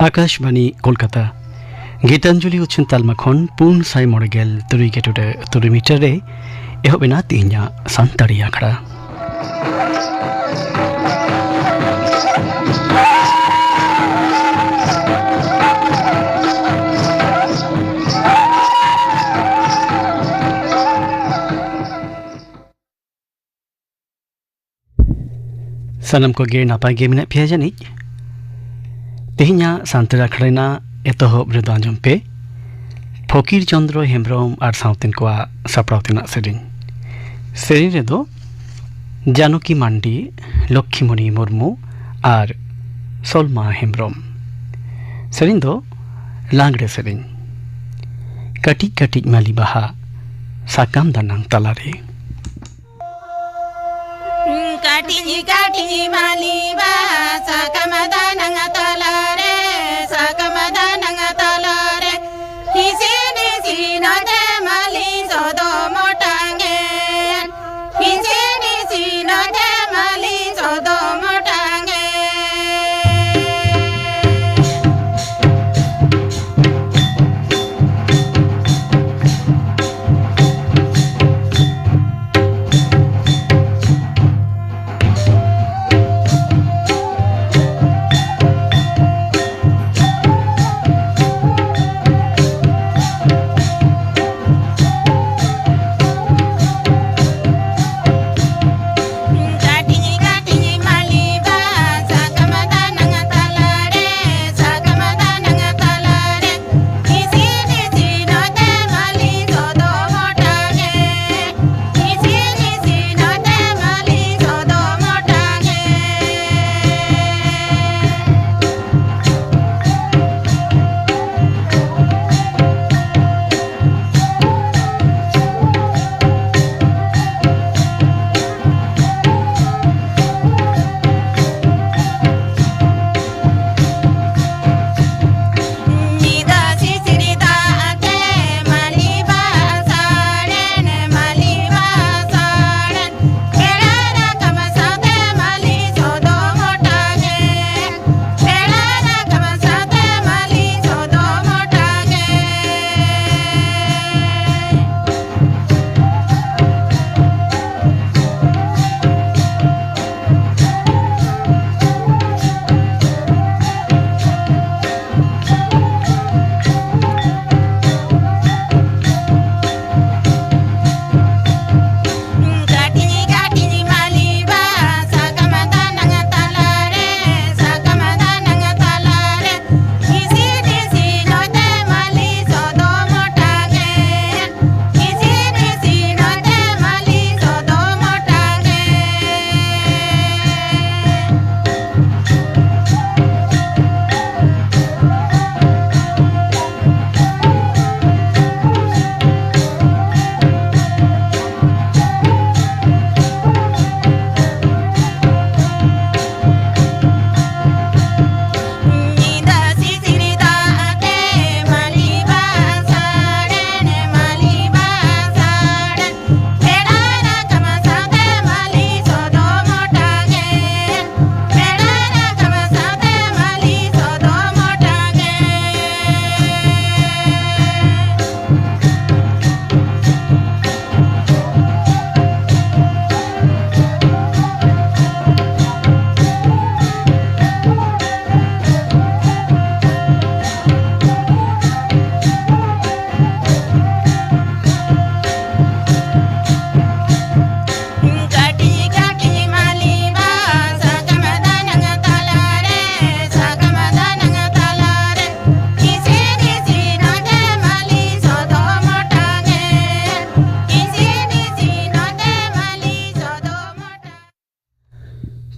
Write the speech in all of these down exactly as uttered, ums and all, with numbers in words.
ᱟᱠᱟᱥᱵᱟᱱᱤ ᱠᱳᱞᱠᱟᱛᱟ᱾ ᱜᱤᱛᱟᱧᱡᱚᱞᱤ ᱩᱪᱷᱟᱹᱱ ᱛᱟᱞᱢᱟ ᱠᱷᱚᱱ ᱯᱩᱱ ᱥᱟᱭ ᱢᱚᱬᱮ ᱜᱮᱞ ᱛᱩᱨᱩᱭ ᱜᱮᱴᱩᱰᱟᱹ ᱛᱩᱨᱩᱭ ᱢᱤᱴᱟᱨ ᱨᱮ ᱮᱦᱚᱵ ᱮᱱᱟ ᱛᱮᱦᱮᱧᱟᱜ ᱥᱟᱱᱛᱟᱲᱤ ᱟᱠᱷᱲᱟ᱾ ᱥᱟᱱᱟᱢ ᱠᱚᱜᱮ ᱱᱟᱯᱟᱭ ᱜᱮ ᱢᱮᱱᱟᱜ ᱯᱮᱭᱟ ᱡᱟᱹᱱᱤᱡ? ᱛᱮᱦᱮᱧᱟᱜ ᱥᱟᱱᱛᱟᱲ ᱟᱠᱷᱲᱟ ᱨᱮᱱᱟᱜ ᱮᱛᱚᱦᱚᱵ ᱨᱮᱫᱚ ᱟᱸᱡᱚᱢ ᱯᱮ ᱯᱷᱚᱠᱤᱨ ᱪᱚᱸᱫᱽᱨᱚ ᱦᱮᱢᱵᱨᱚᱢ ᱟᱨ ᱥᱟᱶᱛᱮᱱ ᱠᱚᱣᱟᱜ ᱥᱟᱯᱲᱟᱣ ᱛᱮᱱᱟᱜ ᱥᱮᱨᱮᱧ᱾ ᱥᱮᱨᱮᱧ ᱨᱮᱫᱚ ᱡᱟᱱᱚᱠᱤ ᱢᱟᱱᱰᱤ, ᱞᱚᱠᱠᱷᱤᱢᱚᱱᱤ ᱢᱩᱨᱢᱩ ᱟᱨ ᱥᱚᱞᱢᱟ ᱦᱮᱢᱵᱨᱚᱢ᱾ ᱥᱮᱨᱮᱧ ᱫᱚ ᱞᱟᱜᱽᱲᱮ ᱥᱮᱨᱮᱧ᱾ ᱠᱟᱹᱴᱤᱡ ᱠᱟᱹᱴᱤᱡ ᱢᱟᱹᱞᱤ ᱵᱟᱦᱟ ᱥᱟᱠᱟᱢ ᱫᱟᱱᱟᱝ ᱛᱟᱞᱟᱨᱮ᱾ ᱠᱟᱹᱴᱤᱡ ᱠᱟᱹᱴᱤᱡ ᱢᱟᱹᱞᱤ ᱵᱟᱦᱟ ᱥᱟᱠᱟᱢ ᱫᱟᱱᱟᱝ ᱛᱟᱞᱟᱨᱮ, ᱥᱟᱠᱟᱢ ᱫᱟᱱᱟᱝ ᱛᱟᱞᱟᱨᱮ, ᱦᱤᱥᱤ ᱱᱤᱥᱤ ᱱᱚᱛᱮ ᱢᱟᱹᱞᱤ ᱥᱚᱫᱚᱢ ᱚᱴᱟᱝ ᱮᱱ᱾ ᱦᱤᱥᱤ ᱱᱤᱥᱤ ᱱᱚᱛᱮ ᱢᱟᱹᱞᱤ ᱥᱚᱫᱚᱢ ᱚᱴᱟᱝ ᱮᱱ᱾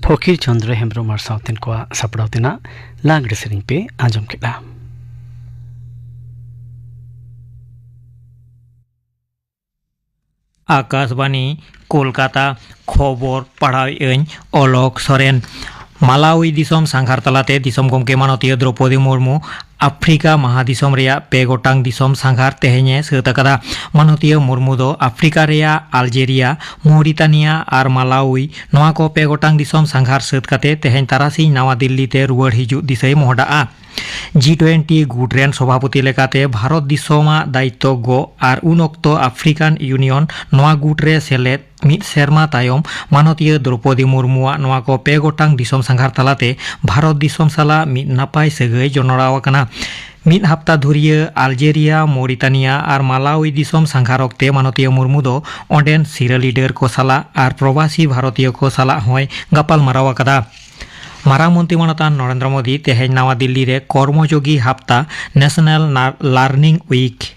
ᱯᱷᱚᱠᱤᱨ ᱪᱚᱸᱫᱽᱨᱚ ᱦᱮᱢᱵᱽᱨᱚᱢ ᱟᱨ ᱥᱟᱶᱛᱮᱱ ᱠᱚᱣᱟᱜ ᱥᱟᱯᱲᱟᱣ ᱛᱮᱱᱟᱜ ᱞᱟᱜᱽᱲᱮ ᱥᱮᱨᱮᱧ ᱯᱮ ᱟᱸᱡᱚᱢ ᱠᱮᱫᱟ᱾ ᱟᱠᱟᱥᱵᱟᱱᱤ, ᱠᱳᱞᱠᱟᱛᱟ᱾ ᱠᱷᱚᱵᱚᱨ ᱯᱟᱲᱦᱟᱣᱮᱫ ᱟᱹᱧ ᱚᱞᱚᱠ ᱥᱚᱨᱮᱱ᱾ ᱢᱟᱞᱟᱣᱤ ᱫᱤᱥᱚᱢ ᱥᱟᱸᱜᱷᱟᱨ ᱛᱟᱞᱟᱛᱮ ᱫᱤᱥᱚᱢ ᱜᱚᱢᱠᱮ ᱢᱟᱱᱚᱛᱤᱭᱟᱹ ᱫᱨᱚᱯᱚᱫᱤ ᱢᱩᱨᱢᱩ ᱟᱯᱷᱨᱤᱠᱟ ᱢᱟᱦᱟᱫᱤᱥᱚᱢ ᱨᱮᱭᱟᱜ ᱯᱮ ᱜᱚᱴᱟᱝ ᱫᱤᱥᱚᱢ ᱥᱟᱸᱜᱷᱟᱨ ᱛᱮᱦᱮᱧ ᱮ ᱥᱟᱹᱛ ᱟᱠᱟᱫᱟ᱾ ᱢᱟᱱᱚᱛᱤᱭᱟᱹ ᱢᱩᱨᱢᱩ ᱫᱚ ᱟᱯᱷᱨᱤᱠᱟ ᱨᱮᱭᱟᱜ ᱟᱞᱡᱮᱨᱤᱭᱟ, ᱢᱚᱨᱤᱛᱟᱱᱤᱭᱟ ᱟᱨ ᱢᱟᱞᱟᱣᱤ, ᱱᱚᱣᱟ ᱠᱚ ᱯᱮ ᱜᱚᱴᱟᱝ ᱫᱤᱥᱚᱢ ᱥᱟᱸᱜᱷᱟᱨ ᱥᱟᱹᱛ ᱠᱟᱛᱮ ᱛᱮᱦᱮᱧ ᱛᱟᱨᱟᱥᱤᱧ ᱱᱟᱣᱟ ᱫᱤᱞᱞᱤ ᱛᱮ ᱨᱩᱣᱟᱹᱲ ᱦᱤᱡᱩᱜ ᱫᱤᱥᱟᱹᱭ ᱢᱚᱦᱰᱟᱜᱼᱟ᱾ ᱡᱤ ᱴᱩᱭᱮᱱᱴᱤ ᱜᱩᱴ ᱨᱮᱱ ᱥᱚᱵᱷᱟᱯᱚᱛᱤ ᱞᱮᱠᱟᱛᱮ ᱵᱷᱟᱨᱚᱛ ᱫᱤᱥᱚᱢᱟᱜ ᱫᱟᱭᱤᱛᱛᱚ ᱜᱚᱜ ᱟᱨ ᱩᱱ ᱚᱠᱛᱚ ᱟᱯᱷᱨᱤᱠᱟᱱ ᱤᱭᱩᱱᱤᱭᱚᱱ ᱱᱚᱣᱟ ᱜᱩᱴ ᱨᱮ ᱥᱮᱞᱮᱫ ᱢᱤᱫ ᱥᱮᱨᱢᱟ ᱛᱟᱭᱚᱢ ᱢᱟᱱᱚᱛᱤᱭᱟᱹ ᱫᱨᱚᱯᱚᱫᱤ ᱢᱩᱨᱢᱩᱣᱟᱜ ᱱᱚᱣᱟ ᱠᱚ ᱯᱮ ᱜᱚᱴᱟᱝ ᱫᱤᱥᱚᱢ ᱥᱟᱸᱜᱷᱟᱨ ᱛᱟᱞᱟᱛᱮ ᱵᱷᱟᱨᱚᱛ ᱫᱤᱥᱚᱢ ᱥᱟᱞᱟᱜ ᱢᱤᱫ ᱱᱟᱯᱟᱭ ᱥᱟᱹᱜᱟᱹᱭ ᱡᱚᱱᱚᱲᱟᱣ ᱟᱠᱟᱱᱟ᱾ ᱢᱤᱫ ᱦᱟᱯᱛᱟ ᱫᱷᱩᱨᱤᱭᱟᱹ ᱟᱞᱡᱮᱨᱤᱭᱟ, ᱢᱚᱨᱤᱛᱟᱱᱤᱭᱟ ᱟᱨ ᱢᱟᱞᱟᱣᱤ ᱫᱤᱥᱚᱢ ᱥᱟᱸᱜᱷᱟᱨ ᱚᱠᱛᱮ ᱢᱟᱱᱚᱛᱤᱭᱟᱹ ᱢᱩᱨᱢᱩ ᱫᱚ ᱚᱸᱰᱮᱱ ᱥᱤᱨᱟᱹ ᱞᱤᱰᱟᱨ ᱠᱚ ᱥᱟᱞᱟᱜ ᱟᱨ ᱯᱨᱚᱵᱟᱥᱤ ᱵᱷᱟᱨᱚᱛᱤᱭᱚ ᱠᱚ ᱥᱟᱞᱟᱜ ᱦᱚᱸᱭ ᱜᱟᱯᱟᱞ ᱢᱟᱨᱟᱣ ᱟᱠᱟᱫᱟ᱾ ᱢᱟᱨᱟᱝ ᱢᱚᱱᱛᱨᱤ ᱢᱟᱱᱚᱛᱟᱱ ᱱᱚᱨᱮᱱᱫᱨᱚ ᱢᱳᱫᱤ ᱛᱮᱦᱮᱧ ᱱᱟᱣᱟ ᱫᱤᱞᱞᱤ ᱨᱮ ᱠᱚᱨᱢᱚᱡᱳᱜᱤ ᱦᱟᱯᱛᱟ, ᱱᱮᱥᱱᱟᱞ ᱱᱟ-, ᱞᱟᱨᱱᱤᱝ ᱩᱭᱤᱠ,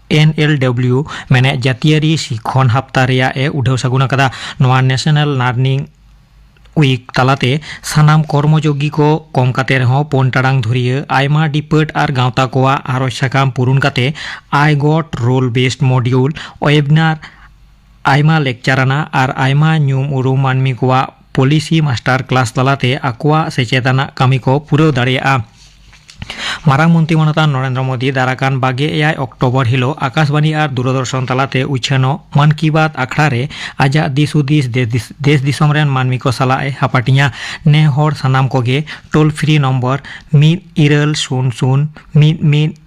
ᱮᱱ ᱮᱞ ᱰᱟᱵᱽᱞᱤᱭᱩ, ᱢᱮᱱᱮᱫ ᱡᱟᱹᱛᱤᱭᱟᱹᱨᱤ ᱥᱤᱠᱷᱚᱱ ᱦᱟᱯᱛᱟ ᱨᱮᱭᱟᱜ ᱮ ᱩᱰᱷᱟᱹᱣ ᱥᱟᱹᱜᱩᱱ ᱟᱠᱟᱫᱟ᱾ ᱱᱚᱣᱟ ᱱᱮᱥᱱᱟᱞ ᱞᱟᱨᱱᱤᱝ ᱩᱭᱤᱠ ᱛᱟᱞᱟᱛᱮ ᱥᱟᱱᱟᱢ ᱠᱚᱨᱢᱚᱡᱳᱜᱤ ᱠᱚ ᱠᱚᱢ ᱠᱟᱛᱮ ᱨᱮᱦᱚᱸ ᱯᱩᱱ ᱴᱟᱲᱟᱝ ᱫᱷᱩᱨᱤᱭᱟᱹ ᱟᱭᱢᱟ ᱰᱤᱯᱟᱹᱴ ᱟᱨ ᱜᱟᱶᱛᱟ ᱠᱚᱣᱟᱜ ᱟᱨᱚᱡᱽ ᱥᱟᱠᱟᱢ ᱯᱩᱨᱩᱱ ᱠᱟᱛᱮ I got role based module, webinar, ᱟᱭᱢᱟ ᱞᱮᱠᱪᱟᱨ ᱟᱱᱟᱜ ᱟᱨ ᱟᱭᱢᱟ ᱧᱩᱢ ᱩᱨᱩᱢ ᱢᱟᱹᱱᱢᱤ ᱠᱚᱣᱟᱜ ᱯᱚᱞᱤᱥᱤ ᱢᱟᱥᱴᱟᱨ ᱠᱞᱟᱥ ᱛᱟᱞᱟᱛᱮ ᱟᱠᱚᱣᱟᱜ ᱥᱮᱪᱮᱫ ᱟᱱᱟᱜ ᱠᱟᱹᱢᱤ ᱠᱚ ᱯᱩᱨᱟᱹᱣ ᱫᱟᱲᱮᱭᱟᱜᱼᱟ᱾ ᱢᱟᱨᱟᱝ ᱢᱚᱱᱛᱨᱤ ᱢᱟᱱᱚᱛᱟᱱ ᱱᱚᱨᱮᱱᱫᱨᱚ ᱢᱳᱫᱤ ᱫᱟᱨᱟᱠᱟᱱ ᱵᱟᱜᱮ ᱮᱭᱟᱭ ᱚᱠᱴᱳᱵᱚᱨ ᱦᱤᱞᱳᱜ ᱟᱠᱟᱥᱵᱟᱱᱤ ᱟᱨ ᱫᱩᱨᱚᱫᱚᱨᱥᱚᱱ ᱛᱟᱞᱟᱛᱮ ᱩᱪᱷᱟᱹᱱᱚᱜ ᱢᱟᱱ ᱠᱤ ᱵᱟᱛ ᱟᱠᱷᱲᱟ ᱨᱮ ᱟᱡᱟᱜ ᱫᱤᱥ ᱦᱩᱫᱤᱥ ᱫᱮᱥ, ᱫᱤᱥ-, ᱫᱮᱥ ᱫᱤᱥᱚᱢ ᱨᱮᱱ ᱢᱟᱹᱱᱢᱤ ᱠᱚ ᱥᱟᱞᱟᱜ ᱮ ᱦᱟᱯᱟᱴᱤᱧᱟ᱾ ᱱᱮ ᱦᱚᱲ ᱥᱟᱱᱟᱢ ᱠᱚᱜᱮ ᱴᱳᱞ ᱯᱷᱨᱤ ᱱᱚᱢᱵᱚᱨ ᱢᱤᱫ ᱤᱨᱟᱹᱞ ᱥᱩᱱ ᱥᱩᱱ ᱢᱤᱫ ᱢᱤᱫ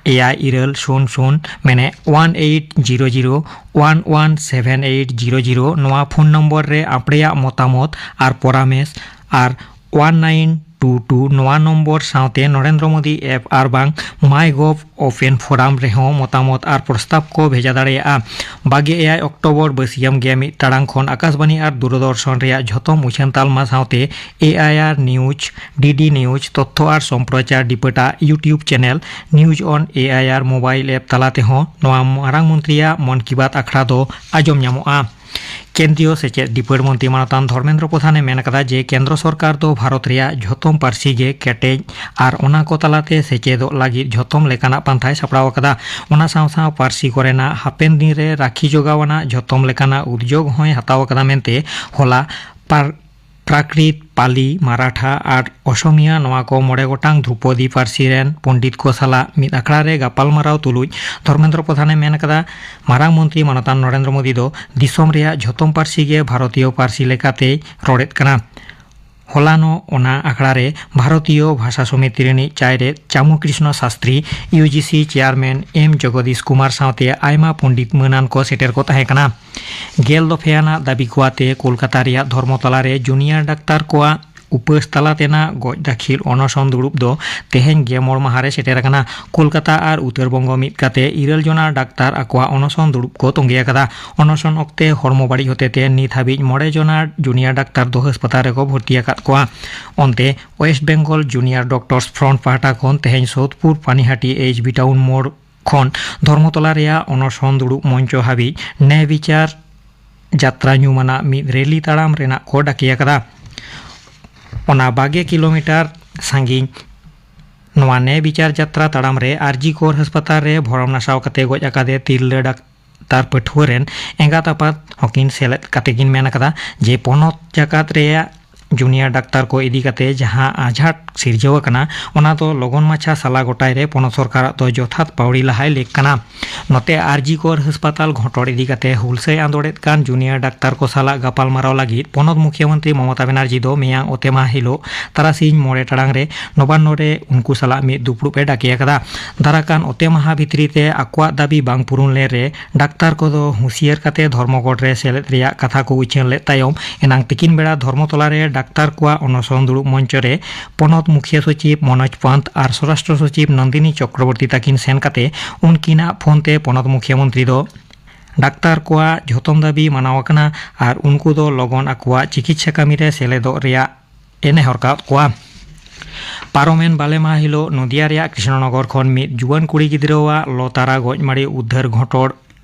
ᱮᱭᱟᱭ ᱤᱨᱟᱹᱞ ᱥᱩᱱ ᱥᱩᱱ, ᱢᱮᱱᱮ one eight zero zero one one seven eight zero zero, ᱱᱚᱣᱟ ᱯᱷᱳᱱ ᱱᱚᱢᱵᱚᱨ ᱨᱮ ᱟᱯᱲᱮᱭᱟᱜ ᱢᱚᱛᱟᱢᱚᱛ ᱟᱨ ᱯᱚᱨᱟᱢᱮᱥ ᱟᱨ one nine two two ᱱᱚᱣᱟ ᱱᱚᱢᱵᱚᱨ ᱥᱟᱶᱛᱮ ᱱᱚᱨᱮᱱᱫᱨᱚ ᱢᱳᱫᱤ ᱮᱯ ᱟᱨ ᱵᱟᱝ MyGov Open Forum ᱨᱮᱦᱚᱸ ᱢᱚᱛᱟᱢᱚᱛ ᱟᱨ ᱯᱨᱚᱥᱛᱟᱵ ᱠᱚ ᱵᱷᱮᱡᱟ ᱫᱟᱲᱮᱭᱟᱜᱼᱟ᱾ ᱵᱟᱜᱮ ᱮᱭᱟᱭ ᱚᱠᱴᱳᱵᱚᱨ ᱵᱟᱹᱥᱤᱭᱟᱹᱢ ᱜᱮ ᱢᱤᱫ ᱴᱟᱲᱟᱝ ᱠᱷᱚᱱ ᱟᱠᱟᱥᱵᱟᱱᱤ ᱟᱨ ᱫᱩᱨᱚᱫᱚᱨᱥᱚᱱ ᱨᱮᱭᱟᱜ ᱡᱷᱚᱛᱚ ᱢᱩᱪᱷᱟᱹᱱ ᱛᱟᱞᱢᱟ ᱥᱟᱶᱛᱮ ᱮ ᱟᱭ ᱟᱨ ᱱᱤᱭᱩᱡᱽ, ᱰᱤ ᱰᱤ ᱱᱤᱭᱩᱡᱽ, ᱛᱚᱛᱛᱷᱚ ᱟᱨ ᱥᱚᱢᱯᱨᱚᱪᱟᱨ ᱰᱤᱯᱟᱹᱴᱟᱜ YouTube channel News on A I R mobile app ᱛᱟᱞᱟ ᱛᱮᱦᱚᱸ ᱱᱚᱣᱟ ᱢᱟᱨᱟᱝ ᱢᱚᱱᱛᱨᱤᱭᱟᱜ ᱢᱚᱱ ᱠᱤ ᱵᱟᱛ ᱟᱠᱷᱲᱟ ᱫᱚ ᱟᱸᱡᱚᱢ ᱧᱟᱢᱚᱜᱼᱟ᱾ ᱠᱮᱱᱫᱨᱤᱭᱚ ᱥᱮᱪᱮᱫ ᱰᱤᱯᱟᱨᱴ ᱢᱚᱱᱛᱨᱤ ᱢᱟᱱᱚᱛᱟᱱ ᱫᱷᱚᱨᱢᱮᱱᱫᱨᱚ ᱯᱨᱚᱫᱷᱟᱱᱮ ᱢᱮᱱ ᱟᱠᱟᱫᱟ ᱡᱮ ᱠᱮᱱᱫᱨᱚ ᱥᱚᱨᱠᱟᱨ ᱫᱚ ᱵᱷᱟᱨᱚᱛ ᱨᱮᱭᱟᱜ ᱡᱷᱚᱛᱚᱢ ᱯᱟᱹᱨᱥᱤ ᱜᱮ ᱠᱮᱴᱮᱡ ᱟᱨ ᱚᱱᱟ ᱠᱚ ᱛᱟᱞᱟᱛᱮ ᱥᱮᱪᱮᱫᱚᱜ ᱞᱟᱹᱜᱤᱫ ᱡᱷᱚᱛᱚᱢ ᱞᱮᱠᱟᱱᱟᱜ ᱯᱟᱱᱛᱷᱟᱭ ᱥᱟᱯᱲᱟᱣ ᱟᱠᱟᱫᱟ᱾ ᱚᱱᱟ ᱥᱟᱶ ᱥᱟᱶ ᱯᱟᱹᱨᱥᱤ ᱠᱚᱨᱮᱱᱟᱜ ᱦᱟᱯᱮᱱ ᱫᱤᱱ ᱨᱮ ᱨᱟᱹᱠᱷᱤ ᱡᱚᱜᱟᱣ ᱟᱱᱟᱜ ᱡᱷᱚᱛᱚᱢ ᱞᱮᱠᱟᱱᱟᱜ ᱩᱫᱽᱡᱳᱜᱽ ᱦᱚᱸᱭ ᱦᱟᱛᱟᱣ ᱟᱠᱟᱫᱟ ᱢᱮᱱᱛᱮ ᱦᱚᱞᱟ ᱯᱟᱨ-, ᱯᱨᱟᱠᱨᱤᱛ, ᱯᱟᱞᱤ, ᱢᱟᱨᱟᱴᱷᱟ ᱟᱨ ᱚᱥᱚᱢᱤᱭᱟ ᱱᱚᱣᱟ ᱠᱚ ᱢᱚᱬᱮ ᱜᱚᱴᱟᱝ ᱫᱷᱨᱩᱯᱚᱫᱤ ᱯᱟᱹᱨᱥᱤ ᱨᱮᱱ ᱯᱚᱱᱰᱤᱛ ᱠᱚ ᱥᱟᱞᱟᱜ ᱢᱤᱫ ᱟᱠᱷᱲᱟ ᱨᱮ ᱜᱟᱯᱟᱞᱢᱟᱨᱟᱣ ᱛᱩᱞᱩᱡ ᱫᱷᱚᱨᱢᱮᱱᱫᱨᱚ ᱯᱨᱚᱫᱷᱟᱱᱮ ᱢᱮᱱ ᱟᱠᱟᱫᱟ, ᱢᱟᱨᱟᱝ ᱢᱚᱱᱛᱨᱤ ᱢᱟᱱᱚᱛᱟᱱ ᱱᱚᱨᱮᱱᱫᱨᱚ ᱢᱳᱫᱤ ᱫᱚ ᱫᱤᱥᱚᱢ ᱨᱮᱭᱟᱜ ᱡᱷᱚᱛᱚᱢ ᱯᱟᱹᱨᱥᱤ ᱜᱮ ᱵᱷᱟᱨᱚᱛᱤᱭᱚ ᱯᱟᱹᱨᱥᱤ ᱞᱮᱠᱟᱛᱮᱭ ᱨᱚᱲᱮᱫ ᱠᱟᱱᱟ᱾ ᱦᱚᱞᱟᱱᱚᱜ ᱚᱱᱟ ᱟᱠᱷᱲᱟ ᱨᱮ ᱵᱷᱟᱨᱚᱛᱤᱭᱚ ᱵᱷᱟᱥᱟ ᱥᱚᱢᱤᱛᱤ ᱨᱤᱱᱤᱡ ᱪᱟᱭᱨᱮᱫ ᱪᱟᱢᱩ ᱠᱨᱤᱥᱱᱚ ᱥᱟᱥᱛᱨᱤ, ᱤᱭᱩ ᱡᱤ ᱥᱤ ᱪᱮᱭᱟᱨᱢᱮᱱ ᱮᱢ ᱡᱚᱜᱚᱫᱤᱥ ᱠᱩᱢᱟᱨ ᱥᱟᱶᱛᱮ ᱟᱭᱢᱟ ᱯᱚᱱᱰᱤᱛ ᱢᱟᱹᱱᱟᱱ ᱠᱚ ᱥᱮᱴᱮᱨ ᱠᱚ ᱛᱟᱦᱮᱸ ᱠᱟᱱᱟ᱾ ᱜᱮᱞ ᱫᱚᱯᱷᱮ ᱟᱱᱟᱜ ᱫᱟᱹᱵᱤ ᱠᱚ ᱟᱛᱮ ᱠᱳᱞᱠᱟᱛᱟ ᱨᱮᱭᱟᱜ ᱫᱷᱚᱨᱢᱚᱛᱚᱞᱟ ᱨᱮ ᱡᱩᱱᱤᱭᱟᱨ ᱰᱟᱠᱛᱟᱨ ᱠᱚᱣᱟᱜ ᱩᱯᱟᱹᱥ ᱛᱟᱞᱟ ᱛᱮᱱᱟᱜ ᱜᱚᱡ ᱫᱟᱹᱠᱷᱤᱞ ᱚᱱᱚᱥᱚᱱ ᱫᱩᱲᱩᱵ ᱫᱚ ᱛᱮᱦᱮᱧ ᱜᱮ ᱢᱚᱬᱮ ᱢᱟᱦᱟ ᱨᱮ ᱥᱮᱴᱮᱨ ᱟᱠᱟᱱᱟ᱾ ᱠᱳᱞᱠᱟᱛᱟ ᱟᱨ ᱩᱛᱛᱚᱨ ᱵᱚᱝᱜᱚ ᱢᱤᱫ ᱠᱟᱛᱮ ᱤᱨᱟᱹᱞ ᱡᱚᱱᱟ ᱰᱟᱠᱛᱟᱨ ᱟᱠᱚᱣᱟᱜ ᱚᱱᱚᱥᱚᱱ ᱫᱩᱲᱩᱵ ᱠᱚ ᱛᱚᱸᱜᱮ ᱟᱠᱟᱫᱟ᱾ ᱚᱱᱚᱥᱚᱱ ᱚᱠᱛᱮ ᱦᱚᱲᱢᱚ ᱵᱟᱹᱲᱤᱡ ᱦᱚᱛᱮᱛᱮ ᱱᱤᱛ ᱦᱟᱹᱵᱤᱡ ᱢᱚᱬᱮ ᱡᱚᱱᱟ ᱡᱩᱱᱤᱭᱟᱨ ᱰᱟᱠᱛᱟᱨ ᱫᱚ ᱦᱟᱥᱯᱟᱛᱟᱞ ᱨᱮᱠᱚ ᱵᱷᱚᱨᱛᱤ ᱟᱠᱟᱫ ᱠᱚᱣᱟ᱾ ᱚᱱᱛᱮ, ᱳᱭᱮᱥᱴ ᱵᱮᱝᱜᱚᱞ ᱡᱩᱱᱤᱭᱟᱨ ᱰᱚᱠᱴᱚᱨᱥ ᱯᱷᱨᱚᱱᱴ ᱯᱟᱦᱴᱟ ᱠᱷᱚᱱ ᱛᱮᱦᱮᱧ ᱥᱳᱫᱷᱯᱩᱨ ᱯᱟᱱᱤᱦᱟᱴᱤ ᱮᱭᱤᱪ ᱵᱤ ᱴᱟᱣᱩᱱ ᱢᱳᱲ ᱠᱷᱚᱱ ᱫᱷᱚᱨᱢᱚᱛᱚᱞᱟ ᱨᱮᱭᱟᱜ ᱚᱱᱚᱥᱚᱱ ᱫᱩᱲᱩᱵ ᱢᱚᱧᱪᱚ ᱦᱟᱹᱵᱤᱡ ᱱᱮᱭ ᱵᱤᱪᱟᱨ ᱡᱟᱛᱨᱟ ᱧᱩᱢᱟᱱᱟᱜ ᱢᱤᱫ ᱨᱮᱞᱤ ᱛᱟᱲᱟᱢ ᱨᱮᱱᱟᱜ ᱠᱚ ᱰᱟᱠᱮ ᱟᱠᱟᱫᱟ᱾ ᱚᱱᱟ ᱵᱟᱜᱮ ᱠᱤᱞᱳᱢᱤᱴᱟᱨ ᱥᱟᱺᱜᱤᱧ ᱱᱚᱣᱟ ᱱᱮᱭ ᱵᱤᱪᱟᱨ ᱡᱟᱛᱨᱟ ᱛᱟᱲᱟᱢ ᱨᱮ ᱟᱨᱡᱤ ᱠᱚᱨ ᱦᱟᱥᱯᱟᱛᱟᱞ ᱨᱮ ᱵᱷᱚᱨᱚᱢ ᱱᱟᱥᱟᱣ ᱠᱟᱛᱮ ᱜᱚᱡ ᱟᱠᱟᱫᱮ ᱛᱤᱨᱞᱟᱹ ᱰᱟᱠᱛᱟᱨ ᱯᱟᱹᱴᱷᱩᱣᱟᱹ ᱨᱮᱱ ᱮᱸᱜᱟᱛ ᱟᱯᱟᱛ ᱦᱚᱸᱠᱤᱱ ᱥᱮᱞᱮᱫ ᱠᱟᱛᱮ ᱠᱤᱱ ᱢᱮᱱ ᱟᱠᱟᱫᱟ ᱡᱮ ᱯᱚᱱᱚᱛ ᱡᱟᱠᱟᱛ ᱨᱮᱭᱟᱜ ᱡᱩᱱᱤᱭᱟᱨ ᱰᱟᱠᱛᱟᱨ ᱠᱚ ᱤᱫᱤ ᱠᱟᱛᱮ ᱡᱟᱦᱟᱸ ᱟᱡᱷᱟᱴ ᱥᱤᱨᱡᱟᱹᱣ ᱟᱠᱟᱱᱟ, ᱚᱱᱟ ᱫᱚ ᱞᱚᱜᱚᱱ ᱢᱟᱪᱷᱟ ᱥᱟᱞᱟ ᱜᱚᱴᱟᱭ ᱨᱮ ᱯᱚᱱᱚᱛ ᱥᱚᱨᱠᱟᱨᱟᱜ ᱫᱚ ᱡᱚᱛᱷᱟᱛ ᱯᱟᱹᱣᱲᱤ ᱞᱟᱦᱟᱭ ᱞᱮᱠ ᱠᱟᱱᱟ᱾ ᱱᱚᱛᱮ ᱟᱨᱡᱤ ᱠᱚᱨ ᱦᱟᱥᱯᱟᱛᱟᱞ ᱜᱷᱚᱴᱚᱲ ᱤᱫᱤ ᱠᱟᱛᱮ ᱦᱩᱞᱥᱟᱹᱭ ᱟᱸᱫᱳᱲᱮᱫ ᱠᱟᱱ ᱡᱩᱱᱤᱭᱟᱨ ᱰᱟᱠᱛᱟᱨ ᱠᱚ ᱥᱟᱞᱟᱜ ᱜᱟᱯᱟᱞ ᱢᱟᱨᱟᱣ ᱞᱟᱹᱜᱤᱫ ᱯᱚᱱᱚᱛ ᱢᱩᱠᱷᱭᱟᱹ ᱢᱚᱱᱛᱨᱤ ᱢᱚᱢᱚᱛᱟ ᱵᱮᱱᱟᱨᱡᱤ ᱫᱚ ᱢᱮᱭᱟᱝ ᱚᱛᱮᱢᱟᱦᱟ ᱦᱤᱞᱳᱜ ᱛᱟᱨᱟᱥᱤᱧ ᱢᱚᱬᱮ ᱴᱟᱲᱟᱝ ᱨᱮ ᱱᱚᱵᱟᱱᱱᱚ ᱨᱮ ᱩᱱᱠᱩ ᱥᱟᱞᱟᱜ ᱢᱤᱫ ᱫᱩᱯᱲᱩᱵ ᱮ ᱰᱟᱠᱮ ᱟᱠᱟᱫᱟ᱾ ᱫᱟᱨᱟᱠᱟᱱ ᱚᱛᱮᱢᱟᱦᱟ ᱵᱷᱤᱛᱨᱤ ᱛᱮ ᱟᱠᱚᱣᱟᱜ ᱫᱟᱹᱵᱤ ᱵᱟᱝ ᱯᱩᱨᱩᱱ ᱞᱮᱱ ᱨᱮ ᱰᱟᱠᱛᱟᱨ ᱠᱚᱫᱚ ᱦᱩᱸᱥᱤᱭᱟᱹᱨ ᱠᱟᱛᱮ ᱫᱷᱚᱨᱢᱚᱜᱚᱲ ᱨᱮ ᱥᱮᱞᱮᱫ ᱨᱮᱭᱟᱜ ᱠᱟᱛᱷᱟ ᱠᱚ ᱩᱪᱷᱟᱹᱱ ᱞᱮᱫ ᱛᱟᱭᱚᱢ, ᱮᱱᱟᱝ ᱛᱤᱠᱤᱱ ᱵᱮᱲᱟ ᱫᱷᱚᱨᱢᱚᱛᱚᱞᱟ ᱨᱮ ᱰᱟᱠᱛᱟᱨ ᱠᱚᱣᱟᱜ ᱚᱱᱚᱥᱚᱱ ᱫᱩᱲᱩᱵ ᱢᱚᱧᱪᱚ ᱨᱮ ᱯᱚᱱᱚᱛ ᱢᱩᱠᱷᱭᱟᱹ ᱥᱚᱪᱤᱵᱽ ᱢᱚᱱᱳᱡᱽ ᱯᱚᱱᱛ ᱟᱨ ᱥᱚᱨᱟᱥᱴᱨᱚ ᱥᱚᱪᱤᱵᱽ ᱱᱚᱱᱫᱤᱱᱤ ᱪᱚᱠᱨᱚᱵᱚᱨᱛᱤ ᱛᱟᱹᱠᱤᱱ ᱥᱮᱱ ᱠᱟᱛᱮ ᱩᱱᱠᱤᱱᱟᱜ ᱯᱷᱳᱱ ᱛᱮ ᱯᱚᱱᱚᱛ ᱢᱩᱠᱷᱭᱟᱹ ᱢᱚᱱᱛᱨᱤ ᱫᱚ ᱰᱟᱠᱛᱟᱨ ᱠᱚᱣᱟᱜ ᱡᱷᱚᱛᱚᱢ ᱫᱟᱹᱵᱤ ᱢᱟᱱᱟᱣ ᱟᱠᱟᱱᱟ ᱟᱨ ᱩᱱᱠᱩ ᱫᱚ ᱞᱚᱜᱚᱱ ᱟᱠᱚᱣᱟᱜ ᱪᱤᱠᱤᱛᱥᱟ ᱠᱟᱹᱢᱤ ᱨᱮ ᱥᱮᱞᱮᱫᱚᱜ ᱨᱮᱭᱟᱜ ᱮ ᱱᱮᱦᱚᱨ ᱠᱟᱣᱟᱫ ᱠᱚᱣᱟ᱾ ᱯᱟᱨᱚᱢᱮᱱ ᱵᱟᱞᱮ ᱢᱟᱦᱟ ᱦᱤᱞᱳᱜ ᱱᱚᱫᱤᱭᱟ ᱨᱮᱭᱟᱜ ᱠᱨᱤᱥᱱᱚᱱᱚᱜᱚᱨ ᱠᱷᱚᱱ ᱢᱤᱫ ᱡᱩᱣᱟᱹᱱ ᱠᱩᱲᱤ ᱜᱤᱫᱽᱨᱟᱹᱣᱟᱜ ᱞᱚ ᱛᱟᱨᱟ ᱜᱚᱡ ᱢᱟᱹᱲᱤ ᱩᱫᱽᱫᱷᱟᱹᱨ ᱜᱷᱚᱴᱚᱲ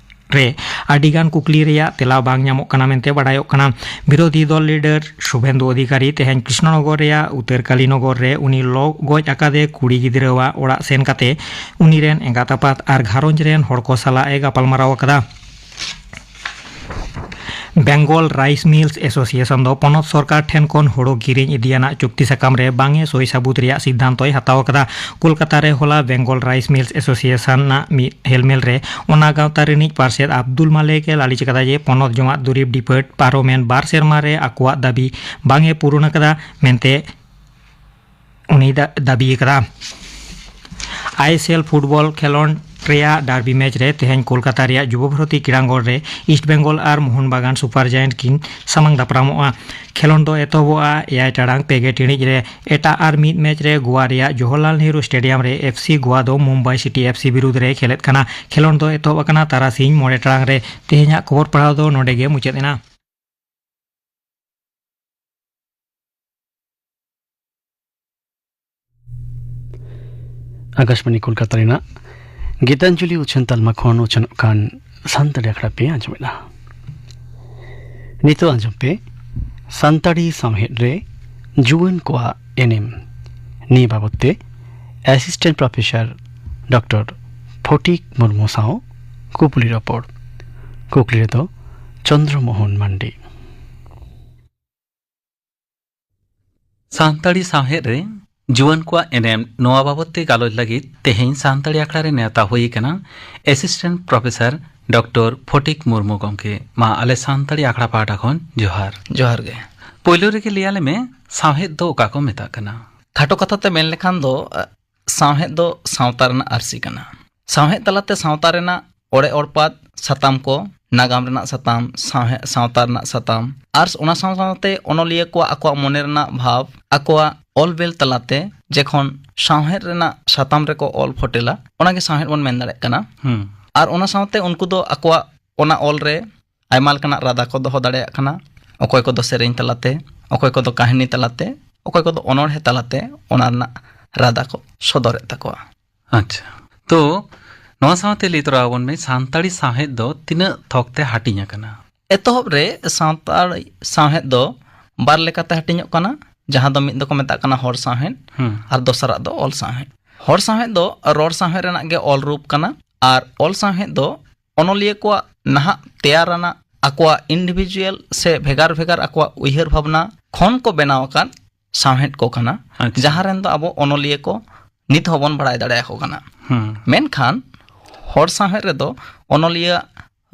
ᱨᱮ ᱟᱹᱰᱤᱜᱟᱱ ᱠᱩᱠᱞᱤ ᱨᱮᱭᱟᱜ ᱛᱮᱞᱟ ᱵᱟᱝ ᱧᱟᱢᱚᱜ ᱠᱟᱱᱟ ᱢᱮᱱᱛᱮ ᱵᱟᱰᱟᱭᱚᱜ ᱠᱟᱱᱟ᱾ ᱵᱤᱨᱳᱫᱷᱤ ᱫᱚᱞ ᱞᱤᱰᱟᱨ ᱥᱩᱵᱷᱮᱱᱫᱩ ᱚᱫᱷᱤᱠᱟᱨᱤ ᱛᱮᱦᱮᱧ ᱠᱨᱤᱥᱱᱚᱱᱚᱜᱚᱨ ᱨᱮᱭᱟᱜ ᱩᱛᱟᱹᱨ ᱠᱟᱞᱤᱱᱚᱜᱚᱨ ᱨᱮ ᱩᱱᱤ ᱞᱚ ᱜᱚᱡ ᱟᱠᱟᱫᱮ ᱠᱩᱲᱤ ᱜᱤᱫᱽᱨᱟᱹᱣᱟᱜ ᱚᱲᱟᱜ ᱥᱮᱱ ᱠᱟᱛᱮ ᱩᱱᱤ ᱨᱮᱱ ᱮᱸᱜᱟᱛ ᱟᱯᱟᱛ ᱟᱨ ᱜᱷᱟᱨᱚᱸᱡᱽ ᱨᱮᱱ ᱦᱚᱲ ᱠᱚ ᱥᱟᱞᱟᱜ ᱮ ᱜᱟᱯᱟᱞᱢᱟᱨᱟᱣ ᱟᱠᱟᱫᱟ᱾ ᱵᱮᱝᱜᱚᱞ ᱨᱟᱭᱤᱥ ᱢᱤᱞᱥ ᱮᱥᱳᱥᱤᱭᱮᱥᱚᱱ ᱫᱚ ᱯᱚᱱᱚᱛ ᱥᱚᱨᱠᱟᱨ ᱴᱷᱮᱱ ᱠᱷᱚᱱ ᱦᱳᱲᱳ ᱠᱤᱨᱤᱧ ᱤᱫᱤᱭᱟᱱᱟᱜ ᱪᱩᱠᱛᱤ ᱥᱟᱠᱟᱢ ᱨᱮ ᱵᱟᱝ ᱮ ᱥᱳᱭ ᱥᱟᱹᱵᱩᱫ ᱨᱮᱭᱟᱜ ᱥᱤᱫᱽᱫᱷᱟᱱᱛᱚᱭ ᱦᱟᱛᱟᱣ ᱟᱠᱟᱫᱟ᱾ ᱠᱳᱞᱠᱟᱛᱟ ᱨᱮ ᱦᱚᱞᱟ ᱵᱮᱝᱜᱚᱞ ᱨᱟᱭᱤᱥ ᱢᱤᱞᱥ ᱮᱥᱳᱥᱤᱭᱮᱥᱚᱱ ᱟᱜ ᱢᱤᱫ ᱦᱮᱞᱢᱮᱞ ᱨᱮ ᱚᱱᱟ ᱜᱟᱶᱛᱟ ᱨᱤᱱᱤᱡ ᱯᱟᱨᱥᱮᱛ ᱟᱵᱫᱩᱞ ᱢᱟᱞᱮᱠ ᱮ ᱞᱟᱹᱞᱤᱥ ᱟᱠᱟᱫᱟ ᱡᱮ ᱯᱚᱱᱚᱛ ᱡᱚᱢᱟᱜ ᱫᱩᱨᱤᱵᱽ ᱰᱤᱯᱟᱨᱴ ᱯᱟᱨᱚᱢᱮᱱ ᱵᱟᱨ ᱥᱮᱨᱢᱟ ᱨᱮ ᱟᱠᱚᱣᱟᱜ ᱫᱟᱹᱵᱤ ᱵᱟᱝ ᱮ ᱯᱩᱨᱩᱱ ᱟᱠᱟᱫᱟ ᱢᱮᱱᱛᱮ ᱩᱱᱤ ᱫᱟ-, ᱫᱟᱹᱵᱤ ᱟᱠᱟᱫᱟ᱾ ᱟᱭᱮᱥᱮᱞ ᱯᱷᱩᱴᱵᱚᱞ ᱠᱷᱮᱞᱚᱸᱰ ᱨᱮᱭᱟᱜ ᱰᱟᱨᱵᱤ ᱢᱮᱪ ᱨᱮ ᱛᱮᱦᱮᱧ ᱠᱳᱞᱠᱟᱛᱟ ᱨᱮᱭᱟᱜ ᱡᱩᱵᱚ ᱵᱷᱟᱨᱚᱛᱤ ᱠᱨᱤᱲᱟᱝᱜᱚᱱ ᱨᱮ ᱤᱥᱴ ᱵᱮᱝᱜᱚᱞ ᱟᱨ ᱢᱳᱦᱚᱱ ᱵᱟᱜᱟᱱ ᱥᱩᱯᱟᱨ ᱡᱟᱭᱮᱱᱴ ᱠᱤᱱ ᱥᱟᱢᱟᱝ ᱫᱟᱯᱨᱟᱢᱚᱜᱼᱟ᱾ ᱠᱷᱮᱞᱚᱸᱰ ᱫᱚ ᱮᱛᱚᱦᱚᱵᱚᱜᱼᱟ ᱮᱭᱟᱭ ᱴᱟᱲᱟᱝ ᱯᱮ ᱜᱮ ᱴᱤᱬᱤᱡ ᱨᱮ᱾ ᱮᱴᱟᱜ ᱟᱨ ᱢᱤᱫ ᱢᱮᱪ ᱨᱮ ᱜᱳᱣᱟ ᱨᱮᱭᱟᱜ ᱡᱚᱣᱟᱦᱚᱨᱞᱟᱞ ᱱᱮᱦᱨᱩ ᱥᱴᱮᱰᱤᱭᱟᱢ ᱨᱮ ᱮᱯᱷ ᱥᱤ ᱜᱳᱣᱟ ᱫᱚ ᱢᱩᱢᱵᱟᱭ ᱥᱤᱴᱤ ᱮᱯᱷ ᱥᱤ ᱵᱤᱨᱩᱫᱷ ᱨᱮ ᱠᱷᱮᱞᱮᱫ ᱠᱟᱱᱟ᱾ ᱠᱷᱮᱞᱚᱸᱰ ᱫᱚ ᱮᱛᱚᱦᱚᱵ ᱟᱠᱟᱱᱟ ᱛᱟᱨᱟᱥᱤᱧ ᱢᱚᱬᱮ ᱴᱟᱲᱟᱝ ᱨᱮ᱾ ᱛᱮᱦᱮᱧᱟᱜ ᱠᱷᱚᱵᱚᱨ ᱯᱟᱲᱦᱟᱣ ᱫᱚ ᱱᱚᱰᱮ ᱜᱮ ᱢᱩᱪᱟᱹᱫ ᱮᱱᱟ᱾ ᱟᱠᱟᱥᱵᱟᱬᱤ ᱠᱳᱞᱠᱟᱛᱟ ᱨᱮᱱᱟᱜ ᱜᱤᱛᱟᱧᱡᱚᱞᱤ ᱩᱪᱷᱟᱹᱱ ᱛᱟᱞᱢᱟ ᱠᱷᱚᱱ ᱩᱪᱷᱟᱹᱱᱚᱜ ᱠᱟᱱ ᱥᱟᱱᱛᱟᱲᱤ ᱟᱠᱷᱲᱟ ᱯᱮ ᱟᱸᱡᱚᱢᱮᱫᱟ᱾ ᱱᱤᱛᱚᱜ ᱟᱸᱡᱚᱢ ᱯᱮ ᱥᱟᱱᱛᱟᱲᱤ ᱥᱟᱶᱦᱮᱫ ᱨᱮ ᱡᱩᱣᱟᱹᱱ ᱠᱚᱣᱟᱜ ᱮᱱᱮᱢ᱾ ᱱᱤᱭᱟᱹ ᱵᱟᱵᱚᱛ ᱛᱮ ᱮᱥᱤᱥᱴᱮᱱᱴ ᱯᱨᱚᱯᱷᱮᱥᱚᱨ ᱰᱚᱠᱴᱚᱨ ᱯᱷᱚᱴᱤᱠ ᱢᱩᱨᱢᱩ ᱥᱟᱶ ᱠᱩᱯᱞᱤ ᱨᱚᱯᱚᱲ᱾ ᱠᱩᱠᱞᱤ ᱨᱮᱫᱚ ᱪᱚᱱᱫᱨᱚ ᱢᱳᱦᱚᱱ ᱢᱟᱱᱰᱤ᱾ ᱥᱟᱱᱛᱟᱲᱤ ᱥᱟᱶᱦᱮᱫ ᱨᱮ ᱡᱩᱣᱟᱹᱱ ᱠᱚᱣᱟᱜ ᱮᱱᱮᱢ, ᱱᱚᱣᱟ ᱵᱟᱵᱚᱛ ᱛᱮ ᱜᱟᱞᱚᱪ ᱞᱟᱹᱜᱤᱫ ᱛᱮᱦᱮᱧ ᱥᱟᱱᱛᱟᱲᱤ ᱟᱠᱷᱲᱟ ᱨᱮ ᱱᱮᱣᱛᱟ ᱦᱩᱭ ᱟᱠᱟᱱᱟ ᱮᱥᱤᱥᱴᱮᱱᱴ ᱯᱨᱚᱯᱷᱮᱥᱚᱨ ᱰᱚᱠᱴᱚᱨ ᱯᱷᱚᱴᱤᱠ ᱢᱩᱨᱢᱩ ᱜᱚᱢᱠᱮ᱾ ᱢᱟ ᱟᱞᱮ ᱥᱟᱱᱛᱟᱲᱤ ᱟᱠᱷᱲᱟ ᱯᱟᱦᱴᱟ ᱠᱷᱚᱱ ᱡᱚᱦᱟᱨ᱾ ᱡᱚᱦᱟᱨ ᱜᱮ᱾ ᱯᱳᱭᱞᱳ ᱨᱮᱜᱮ ᱞᱟᱹᱭ ᱟᱞᱮ ᱢᱮ, ᱥᱟᱶᱦᱮᱫ ᱫᱚ ᱚᱠᱟ ᱠᱚ ᱢᱮᱛᱟᱜ ᱠᱟᱱᱟ? ᱠᱷᱟᱴᱚ ᱠᱟᱛᱷᱟ ᱛᱮ ᱢᱮᱱ ᱞᱮᱠᱷᱟᱱ ᱫᱚ, ᱥᱟᱶᱦᱮᱫ ᱫᱚ ᱥᱟᱶᱛᱟ ᱨᱮᱱᱟᱜ ᱟᱹᱨᱥᱤ ᱠᱟᱱᱟ᱾ ᱥᱟᱶᱦᱮᱫ ᱛᱟᱞᱟᱛᱮ ᱥᱟᱶᱛᱟ ᱨᱮᱱᱟᱜ ᱚᱲᱮ ᱚᱲᱯᱟᱛ ᱥᱟᱛᱟᱢ ᱠᱚ, ᱱᱟᱜᱟᱢ ᱨᱮᱱᱟᱜ ᱥᱟᱛᱟᱢ, ᱥᱟᱶᱦᱮᱫ, ᱥᱟᱶᱛᱟ ᱨᱮᱱᱟᱜ ᱥᱟᱛᱟᱢ, ᱟᱨ ᱚᱱᱟ ᱥᱟᱶ ᱥᱟᱶᱛᱮ ᱚᱱᱚᱞᱤᱭᱟᱹ ᱠᱚᱣᱟᱜ ᱟᱠᱚᱣᱟᱜ ᱢᱚᱱᱮ ᱨᱮᱱᱟᱜ ᱵᱷᱟᱵᱽ, ᱟᱠᱚᱣᱟᱜ ᱚᱞ ᱵᱮᱞ ᱛᱟᱞᱟᱛᱮ ᱡᱮᱠᱷᱚᱱ ᱥᱟᱶᱦᱮᱫ ᱨᱮᱱᱟᱜ ᱥᱟᱛᱟᱢ ᱨᱮᱠᱚ ᱚᱞ ᱯᱷᱚᱴᱮᱞᱟ, ᱚᱱᱟᱜᱮ ᱥᱟᱶᱦᱮᱫ ᱵᱚᱱ ᱢᱮᱱ ᱫᱟᱲᱮᱭᱟᱜ ᱠᱟᱱᱟ᱾ ᱦᱩᱸ᱾ ᱟᱨ ᱚᱱᱟ ᱥᱟᱶᱛᱮ ᱩᱱᱠᱩ ᱫᱚ ᱟᱠᱚᱣᱟᱜ ᱚᱱᱟ ᱚᱞ ᱨᱮ ᱟᱭᱢᱟ ᱞᱮᱠᱟᱱᱟᱜ ᱨᱟᱫᱟ ᱠᱚ ᱫᱚᱦᱚ ᱫᱟᱲᱮᱭᱟᱜ ᱠᱟᱱᱟ᱾ ᱚᱠᱚᱭ ᱠᱚᱫᱚ ᱥᱮᱨᱮᱧ ᱛᱟᱞᱟᱛᱮ, ᱚᱠᱚᱭ ᱠᱚᱫᱚ ᱠᱟᱹᱦᱱᱤ ᱛᱟᱞᱟᱛᱮ, ᱚᱠᱚᱭ ᱠᱚᱫᱚ ᱚᱱᱚᱬᱦᱮ ᱛᱟᱞᱟᱛᱮ ᱚᱱᱟ ᱨᱮᱱᱟᱜ ᱨᱟᱫᱟ ᱠᱚ ᱥᱚᱫᱚᱨᱮᱫ ᱛᱟᱠᱚᱣᱟ᱾ ᱟᱪᱪᱷᱟ, ᱛᱚ ᱱᱚᱣᱟ ᱥᱟᱶᱛᱮ ᱞᱟᱹᱭ ᱛᱚᱨᱟ ᱟᱵᱚᱱ ᱢᱮ, ᱥᱟᱱᱛᱟᱲᱤ ᱥᱟᱶᱦᱮᱫ ᱫᱚ ᱛᱤᱱᱟᱹᱜ ᱛᱷᱚᱠ ᱛᱮ ᱦᱟᱹᱴᱤᱧ ᱟᱠᱟᱱᱟ? ᱮᱛᱚᱦᱚᱵ ᱨᱮ ᱥᱟᱱᱛᱟᱲ ᱥᱟᱶᱦᱮᱫ ᱫᱚ ᱵᱟᱨ ᱞᱮᱠᱟᱛᱮ ᱦᱟᱹᱴᱤᱧᱚᱜ ᱠᱟᱱᱟ, ᱡᱟᱦᱟᱸ ᱫᱚ ᱢᱤᱫ ᱫᱚᱠᱚ ᱢᱮᱛᱟᱜ ᱠᱟᱱᱟ ᱦᱚᱲ ᱥᱟᱶᱦᱮᱫ, ᱦᱩᱸ᱾ ᱟᱨ ᱫᱚᱥᱟᱨᱟᱜ ᱫᱚ ᱚᱞ ᱥᱟᱶᱦᱮᱫ᱾ ᱦᱚᱲ ᱥᱟᱶᱦᱮᱫ ᱫᱚ ᱨᱚᱲ ᱥᱟᱶᱦᱮᱫ ᱨᱮᱱᱟᱜ ᱜᱮ ᱚᱞ ᱨᱩᱯ ᱠᱟᱱᱟ, ᱟᱨ ᱚᱞ ᱥᱟᱶᱦᱮᱫ ᱫᱚ ᱚᱱᱚᱞᱤᱭᱟᱹ ᱠᱚᱣᱟᱜ ᱱᱟᱦᱟᱜ ᱛᱮᱭᱟᱨ ᱟᱱᱟᱜ ᱟᱠᱚᱣᱟᱜ individual ᱥᱮ ᱵᱷᱮᱜᱟᱨ ᱵᱷᱮᱜᱟᱨ ᱟᱠᱚᱣᱟᱜ ᱩᱭᱦᱟᱹᱨ ᱵᱷᱟᱵᱽᱱᱟ ᱠᱷᱚᱱ ᱠᱚ ᱵᱮᱱᱟᱣ ᱟᱠᱟᱫ ᱥᱟᱶᱦᱮᱫ ᱠᱚ ᱠᱟᱱᱟ, ᱟᱪᱪᱷᱟ᱾ ᱡᱟᱦᱟᱸ ᱨᱮᱱ ᱫᱚ ᱟᱵᱚ ᱚᱱᱚᱞᱤᱭᱟᱹ ᱠᱚ ᱱᱤᱛ ᱦᱚᱸᱵᱚᱱ ᱵᱟᱲᱟᱭ ᱫᱟᱲᱮᱭᱟᱠᱚ ᱠᱟᱱᱟ᱾ ᱦᱩᱸ᱾ ᱢᱮᱱᱠᱷᱟᱱ ᱦᱚᱲ ᱥᱟᱶᱦᱮᱫ ᱨᱮᱫᱚ ᱚᱱᱚᱞᱤᱭᱟᱹ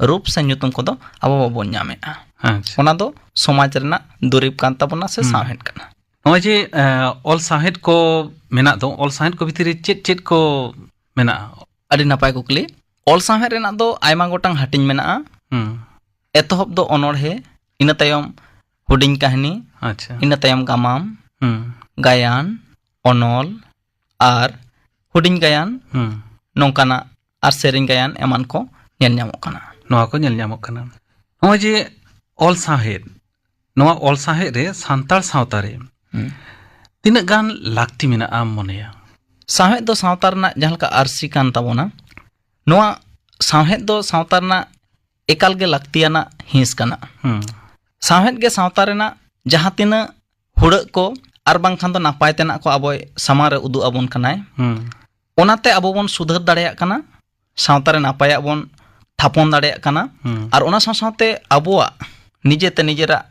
ᱨᱩᱯ ᱥᱮ ᱧᱩᱛᱩᱢ ᱠᱚᱫᱚ ᱟᱵᱚ ᱵᱟᱵᱚᱱ ᱧᱟᱢᱮᱫᱼᱟ᱾ ᱟᱪᱪᱷᱟ᱾ ᱚᱱᱟ ᱫᱚ ᱥᱚᱢᱟᱡᱽ ᱨᱮᱱᱟᱜ ᱫᱩᱨᱤᱵᱽ ᱠᱟᱱ ᱛᱟᱵᱚᱱᱟ ᱥᱮ ᱦᱩᱸ᱾ ᱥᱟᱶᱦᱮᱫ ᱠᱟᱱᱟ᱾ ᱱᱚᱜᱼᱚᱭ ᱡᱮ, ᱮ, ᱚᱞ ᱥᱟᱶᱦᱮᱫ ᱠᱚ ᱢᱮᱱᱟᱜ ᱫᱚ, ᱚᱞ ᱥᱟᱶᱦᱮᱫ ᱠᱚ ᱵᱷᱤᱛᱤᱨ ᱨᱮ ᱪᱮᱫ ᱪᱮᱫ ᱠᱚ ᱢᱮᱱᱟᱜᱼᱟ? ᱟᱹᱰᱤ ᱱᱟᱯᱟᱭ ᱠᱩᱠᱞᱤ᱾ ᱚᱞ ᱥᱟᱶᱦᱮᱫ ᱨᱮᱱᱟᱜ ᱫᱚ ᱟᱭᱢᱟ ᱜᱚᱴᱟᱝ ᱦᱟᱹᱴᱤᱧ ᱢᱮᱱᱟᱜᱼᱟ᱾ ᱦᱩᱸ᱾ ᱮᱛᱚᱦᱚᱵ ᱫᱚ ᱚᱱᱚᱬᱦᱮ, ᱤᱱᱟᱹ ᱛᱟᱭᱚᱢ ᱦᱩᱰᱤᱧ ᱠᱟᱹᱦᱱᱤ, ᱟᱪᱪᱷᱟ᱾ ᱤᱱᱟᱹ ᱛᱟᱭᱚᱢ ᱜᱟᱢᱟᱢ, ᱦᱩᱸ᱾ ᱜᱟᱭᱟᱱ, ᱚᱱᱚᱞ ᱟᱨ ᱦᱩᱰᱤᱧ ᱜᱟᱭᱟᱱ, ᱦᱩᱸ᱾ ᱱᱚᱝᱠᱟᱱᱟᱜ ᱟᱨ ᱥᱮᱨᱮᱧ ᱜᱟᱭᱟᱱ ᱮᱢᱟᱱ ᱠᱚ ᱧᱮᱞ ᱧᱟᱢᱚᱜ ᱠᱟᱱᱟ᱾ ᱱᱚᱣᱟ ᱠᱚ ᱧᱮᱞ ᱧᱟᱢᱚᱜ ᱠᱟᱱᱟ᱾ ᱱᱚᱜᱼᱚᱭ ᱡᱮ ᱚᱞ ᱥᱟᱶᱦᱮᱫ, ᱱᱚᱣᱟ ᱚᱞ ᱥᱟᱶᱦᱮᱫ ᱨᱮ ᱥᱟᱱᱛᱟᱲ ᱥᱟᱶᱛᱟ ᱨᱮ ᱦᱩᱸ᱾ ᱛᱤᱱᱟᱹᱜ ᱜᱟᱱ ᱞᱟᱹᱠᱛᱤ ᱢᱮᱱᱟᱜᱼᱟ ᱟᱢ ᱢᱚᱱᱮᱭᱟ? ᱥᱟᱶᱦᱮᱫ ᱫᱚ ᱥᱟᱶᱛᱟ ᱨᱮᱱᱟᱜ ᱡᱟᱦᱟᱸ ᱞᱮᱠᱟ ᱟᱹᱨᱥᱤ ᱠᱟᱱ ᱛᱟᱵᱚᱱᱟ, ᱱᱚᱣᱟ ᱥᱟᱶᱦᱮᱫ ᱫᱚ ᱥᱟᱶᱛᱟ ᱨᱮᱱᱟᱜ ᱮᱠᱟᱞ ᱜᱮ ᱞᱟᱹᱠᱛᱤᱭᱟᱱᱟᱜ ᱦᱤᱸᱥ ᱠᱟᱱᱟ᱾ ᱦᱩᱸ᱾ ᱥᱟᱶᱦᱮᱫ ᱜᱮ ᱥᱟᱶᱛᱟ ᱨᱮᱱᱟᱜ ᱡᱟᱦᱟᱸ ᱛᱤᱱᱟᱹᱜ ᱦᱩᱲᱟᱹᱜ ᱠᱚ ᱟᱨ ᱵᱟᱝᱠᱷᱟᱱ ᱫᱚ ᱱᱟᱯᱟᱭ ᱛᱮᱱᱟᱜ ᱠᱚ ᱟᱵᱚᱭ ᱥᱟᱢᱟᱝ ᱨᱮ ᱩᱫᱩᱜ ᱟᱵᱚᱱ ᱠᱟᱱᱟᱭ᱾ ᱦᱩᱸ᱾ ᱚᱱᱟᱛᱮ ᱟᱵᱚ ᱵᱚᱱ ᱥᱩᱫᱷᱟᱹᱨ ᱫᱟᱲᱮᱭᱟᱜ ᱠᱟᱱᱟ, ᱥᱟᱶᱛᱟ ᱨᱮ ᱱᱟᱯᱟᱭᱟᱜ ᱵᱚᱱ ᱛᱷᱟᱯᱚᱱ ᱫᱟᱲᱮᱭᱟᱜ ᱠᱟᱱᱟ, ᱦᱩᱸ᱾ ᱟᱨ ᱚᱱᱟ ᱥᱟᱶ ᱥᱟᱶᱛᱮ ᱟᱵᱚᱣᱟᱜ ᱱᱤᱡᱮᱛᱮ ᱱᱤᱡᱮᱨᱟᱜ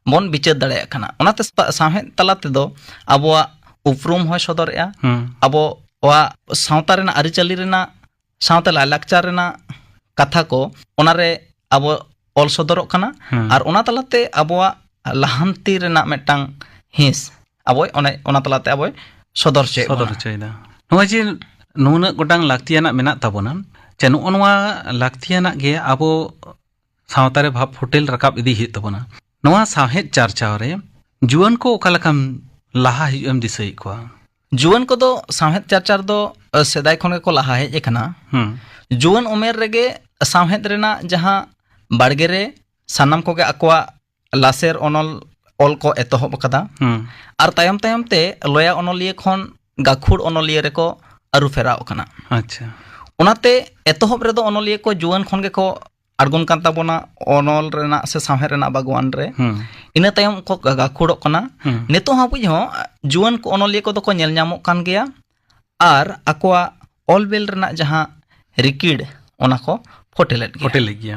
ᱵᱚᱱ ᱵᱤᱪᱟᱹᱨ ᱫᱟᱲᱮᱭᱟᱜ ᱠᱟᱱᱟ᱾ ᱚᱱᱟᱛᱮ ᱥᱟ-, ᱥᱟᱶᱦᱮᱫ ᱛᱟᱞᱟ ᱛᱮᱫᱚ ᱟᱵᱚᱣᱟᱜ ᱩᱯᱨᱩᱢ ᱦᱚᱸᱭ ᱥᱚᱫᱚᱨᱮᱜᱼᱟ, ᱦᱩᱸ᱾ ᱟᱵᱚᱣᱟᱜ ᱥᱟᱶᱛᱟ ᱨᱮᱱᱟᱜ ᱟᱹᱨᱤᱪᱟᱹᱞᱤ ᱨᱮᱱᱟᱜ, ᱥᱟᱶᱛᱮ ᱞᱟᱭᱼᱞᱟᱠᱪᱟᱨ ᱨᱮᱱᱟᱜ ᱠᱟᱛᱷᱟ ᱠᱚ ᱚᱱᱟᱨᱮ ᱟᱵᱚ ᱚᱞ ᱥᱚᱫᱚᱨᱚᱜ ᱠᱟᱱᱟ, ᱦᱩᱸ᱾ ᱟᱨ ᱚᱱᱟ ᱛᱟᱞᱟᱛᱮ ᱟᱵᱚᱣᱟᱜ ᱞᱟᱦᱟᱱᱛᱤ ᱨᱮᱱᱟᱜ ᱢᱤᱫᱴᱟᱝ ᱦᱤᱸᱥ ᱟᱵᱚᱭ ᱚᱱᱮ ᱚᱱᱟ ᱛᱟᱞᱟᱛᱮ ᱟᱵᱚᱭ ᱥᱚᱫᱚᱨ ᱦᱚᱪᱚᱭᱮᱫ ᱥᱚᱫᱚᱨ ᱵᱚᱱᱟ᱾ ᱦᱚᱪᱚᱭᱮᱫᱟ᱾ ᱱᱚᱜᱼᱚᱭ ᱡᱮ ᱱᱩᱱᱟᱹᱜ ᱜᱚᱴᱟᱝ ᱞᱟᱹᱠᱛᱤᱭᱟᱱᱟᱜ ᱢᱮᱱᱟᱜ ᱛᱟᱵᱚᱱᱟ, ᱡᱮ ᱱᱚᱜᱼᱚ ᱱᱚᱣᱟ ᱞᱟᱹᱠᱛᱤᱭᱟᱱᱟᱜ ᱜᱮ ᱟᱵᱚ ᱥᱟᱶᱛᱟ ᱨᱮ ᱵᱷᱟᱵᱽ ᱯᱷᱩᱴᱮᱞ ᱨᱟᱠᱟᱵ ᱤᱫᱤ ᱦᱩᱭᱩᱜ ᱛᱟᱵᱚᱱᱟ᱾ ᱱᱚᱣᱟ ᱥᱟᱶᱦᱮᱫ ᱪᱟᱨᱪᱟᱣ ᱨᱮ ᱡᱩᱣᱟᱹᱱ ᱠᱚ ᱚᱠᱟ ᱞᱮᱠᱟᱢ ᱞᱟᱦᱟ ᱦᱤᱡᱩᱜ ᱮᱢ ᱫᱤᱥᱟᱹᱭᱮᱫ ᱠᱚᱣᱟ? ᱡᱩᱣᱟᱹᱱ ᱠᱚᱫᱚ ᱥᱟᱶᱦᱮᱫ ᱪᱟᱨᱪᱟ ᱨᱮᱫᱚ, ᱟᱹ, ᱥᱮᱫᱟᱭ ᱠᱷᱚᱱ ᱜᱮᱠᱚ ᱞᱟᱦᱟ ᱦᱮᱡ ᱟᱠᱟᱱᱟ᱾ ᱦᱩᱸ᱾ ᱡᱩᱣᱟᱹᱱ ᱩᱢᱮᱨ ᱨᱮᱜᱮ ᱥᱟᱶᱦᱮᱫ ᱨᱮᱱᱟᱜ ᱡᱟᱦᱟᱸ ᱵᱟᱲᱜᱮ ᱨᱮ ᱥᱟᱱᱟᱢ ᱠᱚᱜᱮ ᱟᱠᱚᱣᱟᱜ ᱞᱟᱥᱮᱨ ᱚᱱᱚᱞ ᱚᱞ ᱠᱚ ᱮᱛᱚᱦᱚᱵ ᱟᱠᱟᱫᱟ᱾ ᱦᱩᱸ᱾ ᱟᱨ ᱛᱟᱭᱚᱢ ᱛᱟᱭᱚᱢ ᱛᱮ ᱞᱚᱭᱟ ᱚᱱᱚᱞᱤᱭᱟᱹ ᱠᱷᱚᱱ ᱜᱟᱹᱠᱷᱩᱲ ᱚᱱᱚᱞᱤᱭᱟᱹ ᱨᱮᱠᱚ ᱟᱹᱨᱩ ᱯᱷᱮᱨᱟᱣ ᱟᱠᱟᱱᱟ᱾ ᱟᱪᱪᱷᱟ᱾ ᱚᱱᱟᱛᱮ ᱮᱛᱚᱦᱚᱵ ᱨᱮᱫᱚ ᱚᱱᱚᱞᱤᱭᱟᱹ ᱠᱚ ᱡᱩᱣᱟᱹᱱ ᱠᱷᱚᱱ ᱜᱮᱠᱚ ᱟᱬᱜᱚᱱ ᱠᱟᱱ ᱛᱟᱵᱚᱱᱟ ᱚᱱᱚᱞ ᱨᱮᱱᱟᱜ ᱥᱮ ᱥᱟᱶᱦᱮᱫ ᱨᱮᱱᱟᱜ ᱵᱟᱜᱽᱣᱟᱱ ᱨᱮ᱾ ᱦᱩᱸ᱾ ᱤᱱᱟᱹ ᱛᱟᱭᱚᱢ ᱠᱚ ᱜᱟ- ᱜᱟᱹᱠᱷᱩᱲᱚᱜ ᱠᱟᱱᱟ᱾ ᱦᱩᱸ᱾ ᱱᱤᱛᱚᱜ ᱦᱟᱹᱵᱤᱡ ᱦᱚᱸ ᱡᱩᱣᱟᱹᱱ ᱠᱚ ᱚᱱᱚᱞᱤᱭᱟᱹ ᱠᱚᱫᱚ ᱠᱚ ᱧᱮᱞ ᱧᱟᱢᱚᱜ ᱠᱟᱱ ᱜᱮᱭᱟ ᱟᱨ ᱟᱠᱚᱣᱟᱜ ᱚᱞ ᱵᱮᱞ ᱨᱮᱱᱟᱜ ᱡᱟᱦᱟᱸ ᱨᱤᱠᱤᱲ, ᱚᱱᱟ ᱠᱚ ᱯᱷᱚᱴᱮᱞᱮᱫ ᱜᱮᱭᱟ᱾ ᱯᱷᱚᱴᱮᱞᱮᱫ ᱜᱮᱭᱟ᱾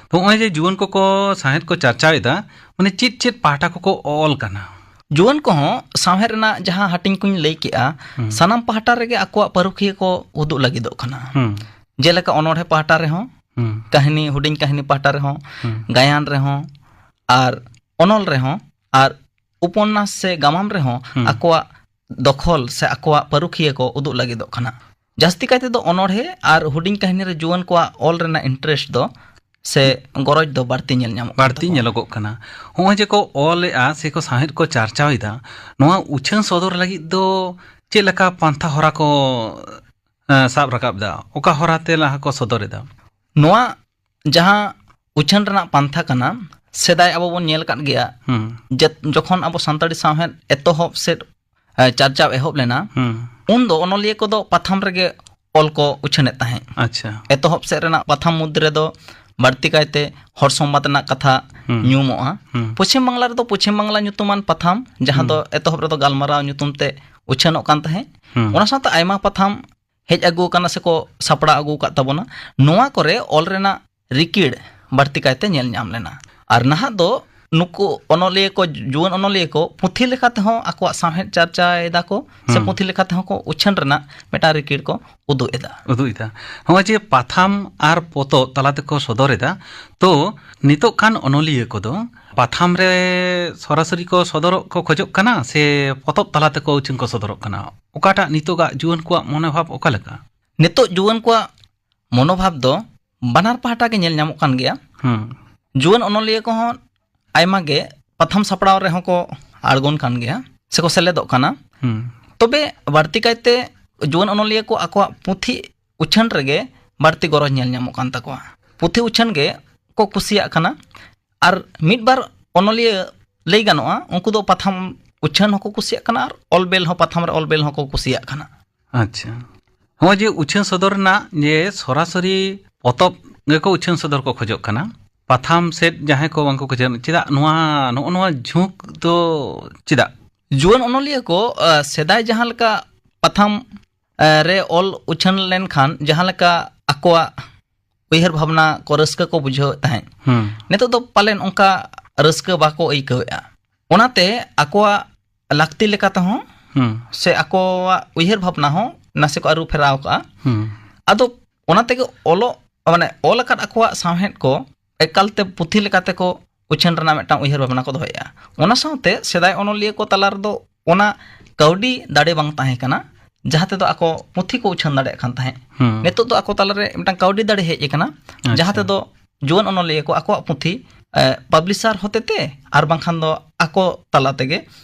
ᱛᱚ, ᱱᱚᱜᱼᱚᱭ ᱡᱮ ᱡᱩᱣᱟᱹᱱ ᱠᱚᱠᱚ ᱥᱟᱶᱦᱮᱫ ᱠᱚ ᱪᱟᱨᱪᱟᱣᱮᱫᱟ, ᱢᱟᱱᱮ ᱪᱮᱫ ᱪᱮᱫ ᱯᱟᱦᱴᱟ ᱠᱚᱠᱚ ᱚᱞ ᱠᱟᱱᱟ? ᱡᱩᱣᱟᱹᱱ ᱠᱚᱦᱚᱸ ᱥᱟᱶᱦᱮᱫ ᱨᱮᱱᱟᱜ ᱡᱟᱦᱟᱸ ᱦᱟᱹᱴᱤᱧ ᱠᱚᱧ ᱞᱟᱹᱭ ᱠᱮᱜᱼᱟ, ᱦᱩᱸ᱾ ᱥᱟᱱᱟᱢ ᱯᱟᱦᱴᱟ ᱨᱮᱜᱮ ᱟᱠᱚᱣᱟᱜ ᱯᱟᱹᱨᱩᱠᱷᱤᱭᱟᱹ ᱠᱚ ᱩᱫᱩᱜ ᱞᱟᱹᱜᱤᱫᱚᱜ ᱠᱟᱱᱟ᱾ ᱦᱩᱸ᱾ ᱡᱮᱞᱮᱠᱟ ᱚᱱᱚᱬᱦᱮ ᱯᱟᱦᱴᱟ ᱨᱮᱦᱚᱸ, ᱦᱩᱸ᱾ ᱠᱟᱹᱦᱱᱤ, ᱦᱩᱰᱤᱧ ᱠᱟᱹᱦᱱᱤ ᱯᱟᱦᱴᱟ ᱨᱮᱦᱚᱸ, ᱦᱩᱸ᱾ ᱜᱟᱭᱟᱱ ᱨᱮᱦᱚᱸ, ᱟᱨ ᱚᱱᱚᱞ ᱨᱮᱦᱚᱸ, ᱟᱨ ᱩᱯᱚᱱᱱᱟᱥ ᱥᱮ ᱜᱟᱢᱟᱢ ᱨᱮᱦᱚᱸ ᱦᱩᱸ᱾ ᱟᱠᱚᱣᱟᱜ ᱫᱚᱠᱷᱚᱞ ᱥᱮ ᱟᱠᱚᱣᱟᱜ ᱯᱟᱹᱨᱩᱠᱷᱤᱭᱟᱹ ᱠᱚ ᱩᱫᱩᱜ ᱞᱟᱹᱜᱤᱫᱚᱜ ᱠᱟᱱᱟ᱾ ᱡᱟᱹᱥᱛᱤ ᱠᱟᱭ ᱛᱮᱫᱚ ᱚᱱᱚᱬᱦᱮ ᱟᱨ ᱦᱩᱰᱤᱧ ᱠᱟᱹᱦᱱᱤ ᱨᱮ ᱡᱩᱣᱟᱹᱱ ᱠᱚᱣᱟᱜ ᱚᱞ ᱨᱮᱱᱟᱜ interest ᱫᱚ ᱥᱮ ᱜᱚᱨᱚᱡᱽ ᱫᱚ ᱵᱟᱹᱲᱛᱤ ᱧᱮᱞ ᱧᱟᱢᱚᱜ ᱠᱟᱱ ᱵᱟᱹᱲᱛᱤ ᱛᱟᱠᱚᱣᱟ᱾ ᱧᱮᱞᱚᱜᱚᱜ ᱠᱟᱱᱟ᱾ ᱦᱚᱸᱜᱼᱚᱭ ᱡᱮ ᱠᱚ ᱚᱞᱮᱜᱼᱟ ᱥᱮ ᱠᱚ ᱥᱟᱶᱦᱮᱫ ᱠᱚ ᱪᱟᱨᱪᱟᱣᱮᱫᱟ, ᱱᱚᱣᱟ ᱩᱪᱷᱟᱹᱱ ᱥᱚᱫᱚᱨ ᱞᱟᱹᱜᱤᱫ ᱫᱚ ᱪᱮᱫ ᱞᱮᱠᱟ ᱯᱟᱱᱛᱷᱟ ᱦᱚᱨᱟ ᱠᱚ, ᱮᱸ, ᱥᱟᱵ ᱨᱟᱠᱟᱵ ᱮᱫᱟ? ᱚᱠᱟ ᱦᱚᱨᱟ ᱛᱮ ᱞᱟᱦᱟ ᱠᱚ ᱥᱚᱫᱚᱨ ᱮᱫᱟ? ᱱᱚᱣᱟ ᱡᱟᱦᱟᱸ ᱩᱪᱷᱟᱹᱱ ᱨᱮᱱᱟᱜ ᱯᱟᱱᱛᱷᱟ ᱠᱟᱱᱟ, ᱥᱮᱫᱟᱭ ᱟᱵᱚ ᱵᱚᱱ ᱧᱮᱞ ᱟᱠᱟᱫ ᱜᱮᱭᱟ, ᱦᱩᱸ᱾ ᱡᱮ ᱡᱚᱠᱷᱚᱱ ᱟᱵᱚ ᱥᱟᱱᱛᱟᱲᱤ ᱥᱟᱶᱦᱮᱫ ᱮᱛᱚᱦᱚᱵ ᱥᱮᱫ, ᱮ, ᱪᱟᱨᱪᱟᱣ ᱮᱦᱚᱵ ᱞᱮᱱᱟ, ᱦᱩᱸ᱾ ᱩᱱᱫᱚ ᱚᱱᱚᱞᱤᱭᱟᱹ ᱠᱚᱫᱚ ᱯᱟᱛᱷᱟᱢ ᱨᱮᱜᱮ ᱚᱞ ᱠᱚ ᱩᱪᱷᱟᱹᱱᱮᱫ ᱛᱟᱦᱮᱸᱫ᱾ ᱟᱪᱪᱷᱟ᱾ ᱮᱛᱚᱦᱚᱵ ᱥᱮᱫ ᱨᱮᱱᱟᱜ ᱯᱟᱛᱷᱟᱢ ᱢᱩᱫᱽ ᱨᱮᱫᱚ ᱵᱟᱹᱲᱛᱤ ᱠᱟᱭᱛᱮ ᱦᱚᱲ ᱥᱚᱢᱵᱟᱫ ᱨᱮᱱᱟᱜ ᱠᱟᱛᱷᱟ ᱦᱩᱸ᱾ ᱧᱩᱢᱚᱜᱼᱟ᱾ ᱦᱩᱸ᱾ ᱯᱚᱪᱷᱤᱢ ᱵᱟᱝᱞᱟ ᱨᱮᱫᱚ ᱯᱚᱪᱷᱤᱢ ᱵᱟᱝᱞᱟ ᱧᱩᱛᱩᱢᱟᱱ ᱯᱟᱛᱷᱟᱢ, ᱡᱟᱦᱟᱸ ᱦᱩᱸ᱾ ᱫᱚ ᱮᱛᱚᱦᱚᱵ ᱨᱮᱫᱚ ᱜᱟᱞᱢᱟᱨᱟᱣ ᱧᱩᱛᱩᱢ ᱛᱮ ᱩᱪᱷᱟᱹᱱᱚᱜ ᱠᱟᱱ ᱛᱟᱦᱮᱸᱫ᱾ ᱦᱩᱸ᱾ ᱚᱱᱟ ᱥᱟᱶᱛᱮ ᱟᱭᱢᱟ ᱯᱟᱛᱷᱟᱢ ᱦᱮᱡ ᱟᱹᱜᱩ ᱟᱠᱟᱱᱟ ᱥᱮᱠᱚ ᱥᱟᱯᱲᱟᱣ ᱟᱹᱜᱩ ᱟᱠᱟᱫ ᱛᱟᱵᱚᱱᱟ᱾ ᱱᱚᱣᱟ ᱠᱚᱨᱮ ᱚᱞ ᱨᱮᱱᱟᱜ ᱨᱤᱠᱤᱲ ᱵᱟᱹᱲᱛᱤ ᱠᱟᱭᱛᱮ ᱧᱮᱞ ᱧᱟᱢ ᱞᱮᱱᱟ᱾ ᱟᱨ ᱱᱟᱦᱟᱜ ᱫᱚ ᱱᱩᱠᱩ ᱚᱱᱚᱞᱤᱭᱟᱹ ᱠᱚ, ᱡᱩᱣᱟᱹᱱ ᱚᱱᱚᱞᱤᱭᱟᱹ ᱠᱚ ᱯᱩᱛᱷᱤ ᱞᱮᱠᱟ ᱛᱮᱦᱚᱸ ᱟᱠᱚᱣᱟᱜ ᱥᱟᱶᱦᱮᱫ ᱪᱟᱨᱪᱟᱭᱮᱫᱟ ᱠᱚ ᱥᱮ ᱦᱩᱸ᱾ ᱯᱩᱛᱷᱤ ᱞᱮᱠᱟ ᱛᱮᱦᱚᱸ ᱠᱚ ᱩᱪᱷᱟᱹᱱ ᱨᱮᱱᱟᱜ ᱢᱤᱫᱴᱟᱝ ᱨᱤᱠᱤᱲ ᱠᱚ ᱩᱫᱩᱜ ᱮᱫᱟ᱾ ᱩᱫᱩᱜ ᱮᱫᱟ᱾ ᱱᱚᱜᱼᱚᱭ ᱡᱮ ᱯᱟᱛᱷᱟᱢ ᱟᱨ ᱯᱚᱛᱚᱵ ᱛᱟᱞᱟ ᱛᱮᱠᱚ ᱥᱚᱫᱚᱨ ᱮᱫᱟ, ᱛᱚ ᱱᱤᱛᱚᱜ ᱠᱟᱱ ᱚᱱᱚᱞᱤᱭᱟᱹ ᱠᱚᱫᱚ ᱯᱟᱛᱷᱟᱢ ᱨᱮ ᱥᱚᱨᱟᱥᱚᱨᱤ ᱠᱚ ᱥᱚᱫᱚᱨᱚᱜ ᱠᱚ ᱠᱷᱚᱡᱚᱜ ᱠᱟᱱᱟ ᱥᱮ ᱯᱚᱛᱚᱵ ᱛᱟᱞᱟ ᱛᱮᱠᱚ ᱩᱪᱷᱟᱹᱱ ᱠᱚ ᱥᱚᱫᱚᱨᱚᱜ ᱠᱟᱱᱟ? ᱚᱠᱟᱴᱟᱜ ᱱᱤᱛᱚᱜᱟᱜ ᱡᱩᱣᱟᱹᱱ ᱠᱚᱣᱟᱜ ᱢᱚᱱᱳᱵᱷᱟᱵ ᱚᱠᱟ ᱞᱮᱠᱟ? ᱱᱤᱛᱚᱜ ᱡᱩᱣᱟᱹᱱ ᱠᱚᱣᱟᱜ ᱢᱚᱱᱳᱵᱷᱟᱵ ᱫᱚ ᱵᱟᱱᱟᱨ ᱯᱟᱦᱴᱟ ᱜᱮ ᱧᱮᱞ ᱧᱟᱢᱚᱜ ᱠᱟᱱ ᱜᱮᱭᱟ᱾ ᱦᱩᱸ᱾ ᱡᱩᱣᱟᱹᱱ ᱚᱱᱚᱞᱤᱭᱟᱹ ᱠᱚᱦᱚᱸ ᱟᱭᱢᱟ ᱜᱮ ᱯᱟᱛᱷᱟᱢ ᱥᱟᱯᱲᱟᱣ ᱨᱮᱦᱚᱸ ᱠᱚ ᱟᱬᱜᱚᱱ ᱠᱟᱱ ᱜᱮᱭᱟ ᱥᱮᱠᱚ ᱥᱮᱞᱮᱫᱚᱜ ᱠᱟᱱᱟ᱾ ᱦᱩᱸ᱾ ᱛᱚᱵᱮ ᱵᱟᱹᱲᱛᱤ ᱠᱟᱭᱛᱮ ᱡᱩᱣᱟᱹᱱ ᱚᱱᱚᱞᱤᱭᱟᱹ ᱠᱚ ᱟᱠᱚᱣᱟᱜ ᱯᱩᱛᱷᱤ ᱩᱪᱷᱟᱹᱱ ᱨᱮᱜᱮ ᱵᱟᱹᱲᱛᱤ ᱜᱚᱨᱚᱡᱽ ᱧᱮᱞ ᱧᱟᱢᱚᱜ ᱠᱟᱱ ᱛᱟᱠᱚᱣᱟ᱾ ᱯᱩᱛᱷᱤ ᱩᱪᱷᱟᱹᱱ ᱜᱮ ᱠᱚ ᱠᱩᱥᱤᱭᱟᱜ ᱠᱟᱱᱟ᱾ ᱟᱨ ᱢᱤᱫ ᱵᱟᱨ ᱚᱱᱚᱞᱤᱭᱟᱹ ᱞᱟᱹᱭ ᱜᱟᱱᱚᱜᱼᱟ, ᱩᱱᱠᱩ ᱫᱚ ᱯᱟᱛᱷᱟᱢ ᱩᱪᱷᱟᱹᱱ ᱦᱚᱸᱠᱚ ᱠᱩᱥᱤᱭᱟᱜ ᱠᱟᱱᱟ ᱟᱨ ᱚᱞ ᱵᱮᱞ ᱦᱚᱸ, ᱯᱟᱛᱷᱟᱢ ᱨᱮ ᱚᱞ ᱵᱮᱞ ᱦᱚᱸᱠᱚ ᱠᱩᱥᱤᱭᱟᱜ ᱠᱟᱱᱟ᱾ ᱟᱪᱪᱷᱟ᱾ ᱱᱚᱜᱼᱚᱭ ᱡᱮ ᱩᱪᱷᱟᱹᱱ ᱥᱚᱫᱚᱨ ᱨᱮᱱᱟᱜ ᱡᱮ ᱥᱚᱨᱟᱥᱚᱨᱤ ᱯᱚᱛᱚᱵ ᱜᱮᱠᱚ ᱩᱪᱷᱟᱹᱱ ᱥᱚᱫᱚᱨ ᱠᱚ ᱠᱷᱚᱡᱚᱜ ᱠᱟᱱᱟ, ᱯᱟᱛᱷᱟᱢ ᱥᱮᱫ ᱡᱟᱦᱟᱸᱭ ᱠᱚ ᱵᱟᱝ ᱠᱚ ᱠᱷᱚᱡᱚᱜ ᱠᱟᱱᱟ, ᱪᱮᱫᱟᱜ ᱱᱚᱣᱟ, ᱱᱚᱜᱼᱚ ᱱᱚᱣᱟ ᱡᱷᱩᱸᱠ ᱫᱚ ᱪᱮᱫᱟᱜ? ᱡᱩᱣᱟᱹᱱ ᱚᱱᱚᱞᱤᱭᱟᱹ ᱠᱚ, ᱟ, ᱥᱮᱫᱟᱭ ᱡᱟᱦᱟᱸ ᱞᱮᱠᱟ ᱯᱟᱛᱷᱟᱢ, ᱟ, ᱨᱮ ᱚᱞ ᱩᱪᱷᱟᱹᱱ ᱞᱮᱱᱠᱷᱟᱱ ᱡᱟᱦᱟᱸ ᱞᱮᱠᱟ ᱟᱠᱚᱣᱟᱜ ᱩᱭᱦᱟᱹᱨ ᱵᱷᱟᱵᱽᱱᱟ ᱠᱚ ᱨᱟᱹᱥᱠᱟᱹ ᱠᱚ ᱵᱩᱡᱷᱟᱹᱣᱮᱫ ᱛᱟᱦᱮᱸᱫ, ᱦᱩᱸ᱾ ᱱᱤᱛᱚᱜ ᱫᱚ ᱯᱟᱞᱮᱱ ᱚᱱᱠᱟ ᱨᱟᱹᱥᱠᱟᱹ ᱵᱟᱠᱚ ᱟᱹᱭᱠᱟᱹᱣᱮᱫᱼᱟ᱾ ᱚᱱᱟᱛᱮ ᱟᱠᱚᱣᱟᱜ ᱞᱟᱹᱠᱛᱤ ᱞᱮᱠᱟ ᱛᱮᱦᱚᱸ ᱦᱩᱸ᱾ ᱥᱮ ᱟᱠᱚᱣᱟᱜ ᱩᱭᱦᱟᱹᱨ ᱵᱷᱟᱵᱽᱱᱟ ᱦᱚᱸ ᱱᱟᱥᱮ ᱠᱚ ᱟᱹᱨᱩ ᱯᱷᱮᱨᱟᱣ ᱠᱟᱜᱼᱟ᱾ ᱦᱩᱸ᱾ ᱟᱫᱚ ᱚᱱᱟ ᱛᱮᱜᱮ ᱚᱞᱚᱜ, ᱢᱟᱱᱮ ᱚᱞ ᱟᱠᱟᱫ ᱟᱠᱚᱣᱟᱜ ᱥᱟᱶᱦᱮᱫ ᱠᱚ ᱮᱠᱟᱞᱛᱮ ᱯᱩᱛᱷᱤ ᱞᱮᱠᱟᱛᱮ ᱠᱚ ᱩᱪᱷᱟᱹᱱ ᱨᱮᱱᱟᱜ ᱢᱤᱫᱴᱟᱝ ᱩᱭᱦᱟᱹᱨ ᱵᱷᱟᱵᱽᱱᱟ ᱠᱚ ᱫᱚᱦᱚᱭᱮᱫᱼᱟ᱾ ᱚᱱᱟ ᱥᱟᱶᱛᱮ ᱥᱮᱫᱟᱭ ᱚᱱᱚᱞᱤᱭᱟᱹ ᱠᱚ ᱛᱟᱞᱟ ᱨᱮᱫᱚ ᱚᱱᱟ ᱠᱟᱹᱣᱰᱤ ᱫᱟᱲᱮ ᱵᱟᱝ ᱛᱟᱦᱮᱸ ᱠᱟᱱᱟ, ᱡᱟᱦᱟᱸ ᱛᱮᱫᱚ ᱟᱠᱚ ᱯᱩᱛᱷᱤ ᱠᱚ ᱩᱪᱷᱟᱹᱱ ᱫᱟᱲᱮᱭᱟᱜ ᱠᱟᱱ ᱛᱟᱦᱮᱸᱫ᱾ ᱦᱩᱸ᱾ ᱱᱤᱛᱚᱜ ᱫᱚ ᱟᱠᱚ ᱛᱟᱞᱟᱨᱮ ᱢᱤᱫᱴᱟᱝ ᱠᱟᱹᱣᱰᱤ ᱫᱟᱲᱮ ᱦᱮᱡ ᱟᱠᱟᱱᱟ, ᱟᱪᱪᱷᱟ᱾ ᱡᱟᱦᱟᱸ ᱛᱮᱫᱚ ᱡᱩᱣᱟᱹᱱ ᱚᱱᱚᱞᱤᱭᱟᱹ ᱠᱚ ᱟᱠᱚᱣᱟᱜ ᱯᱩᱛᱷᱤ, ᱮ, ᱯᱟᱵᱽᱞᱤᱥᱟᱨ ᱦᱚᱛᱮᱛᱮ ᱟᱨ ᱵᱟᱝᱠᱷᱟᱱ ᱫᱚ ᱟᱠᱚ ᱛᱟᱞᱟ ᱛᱮᱜᱮ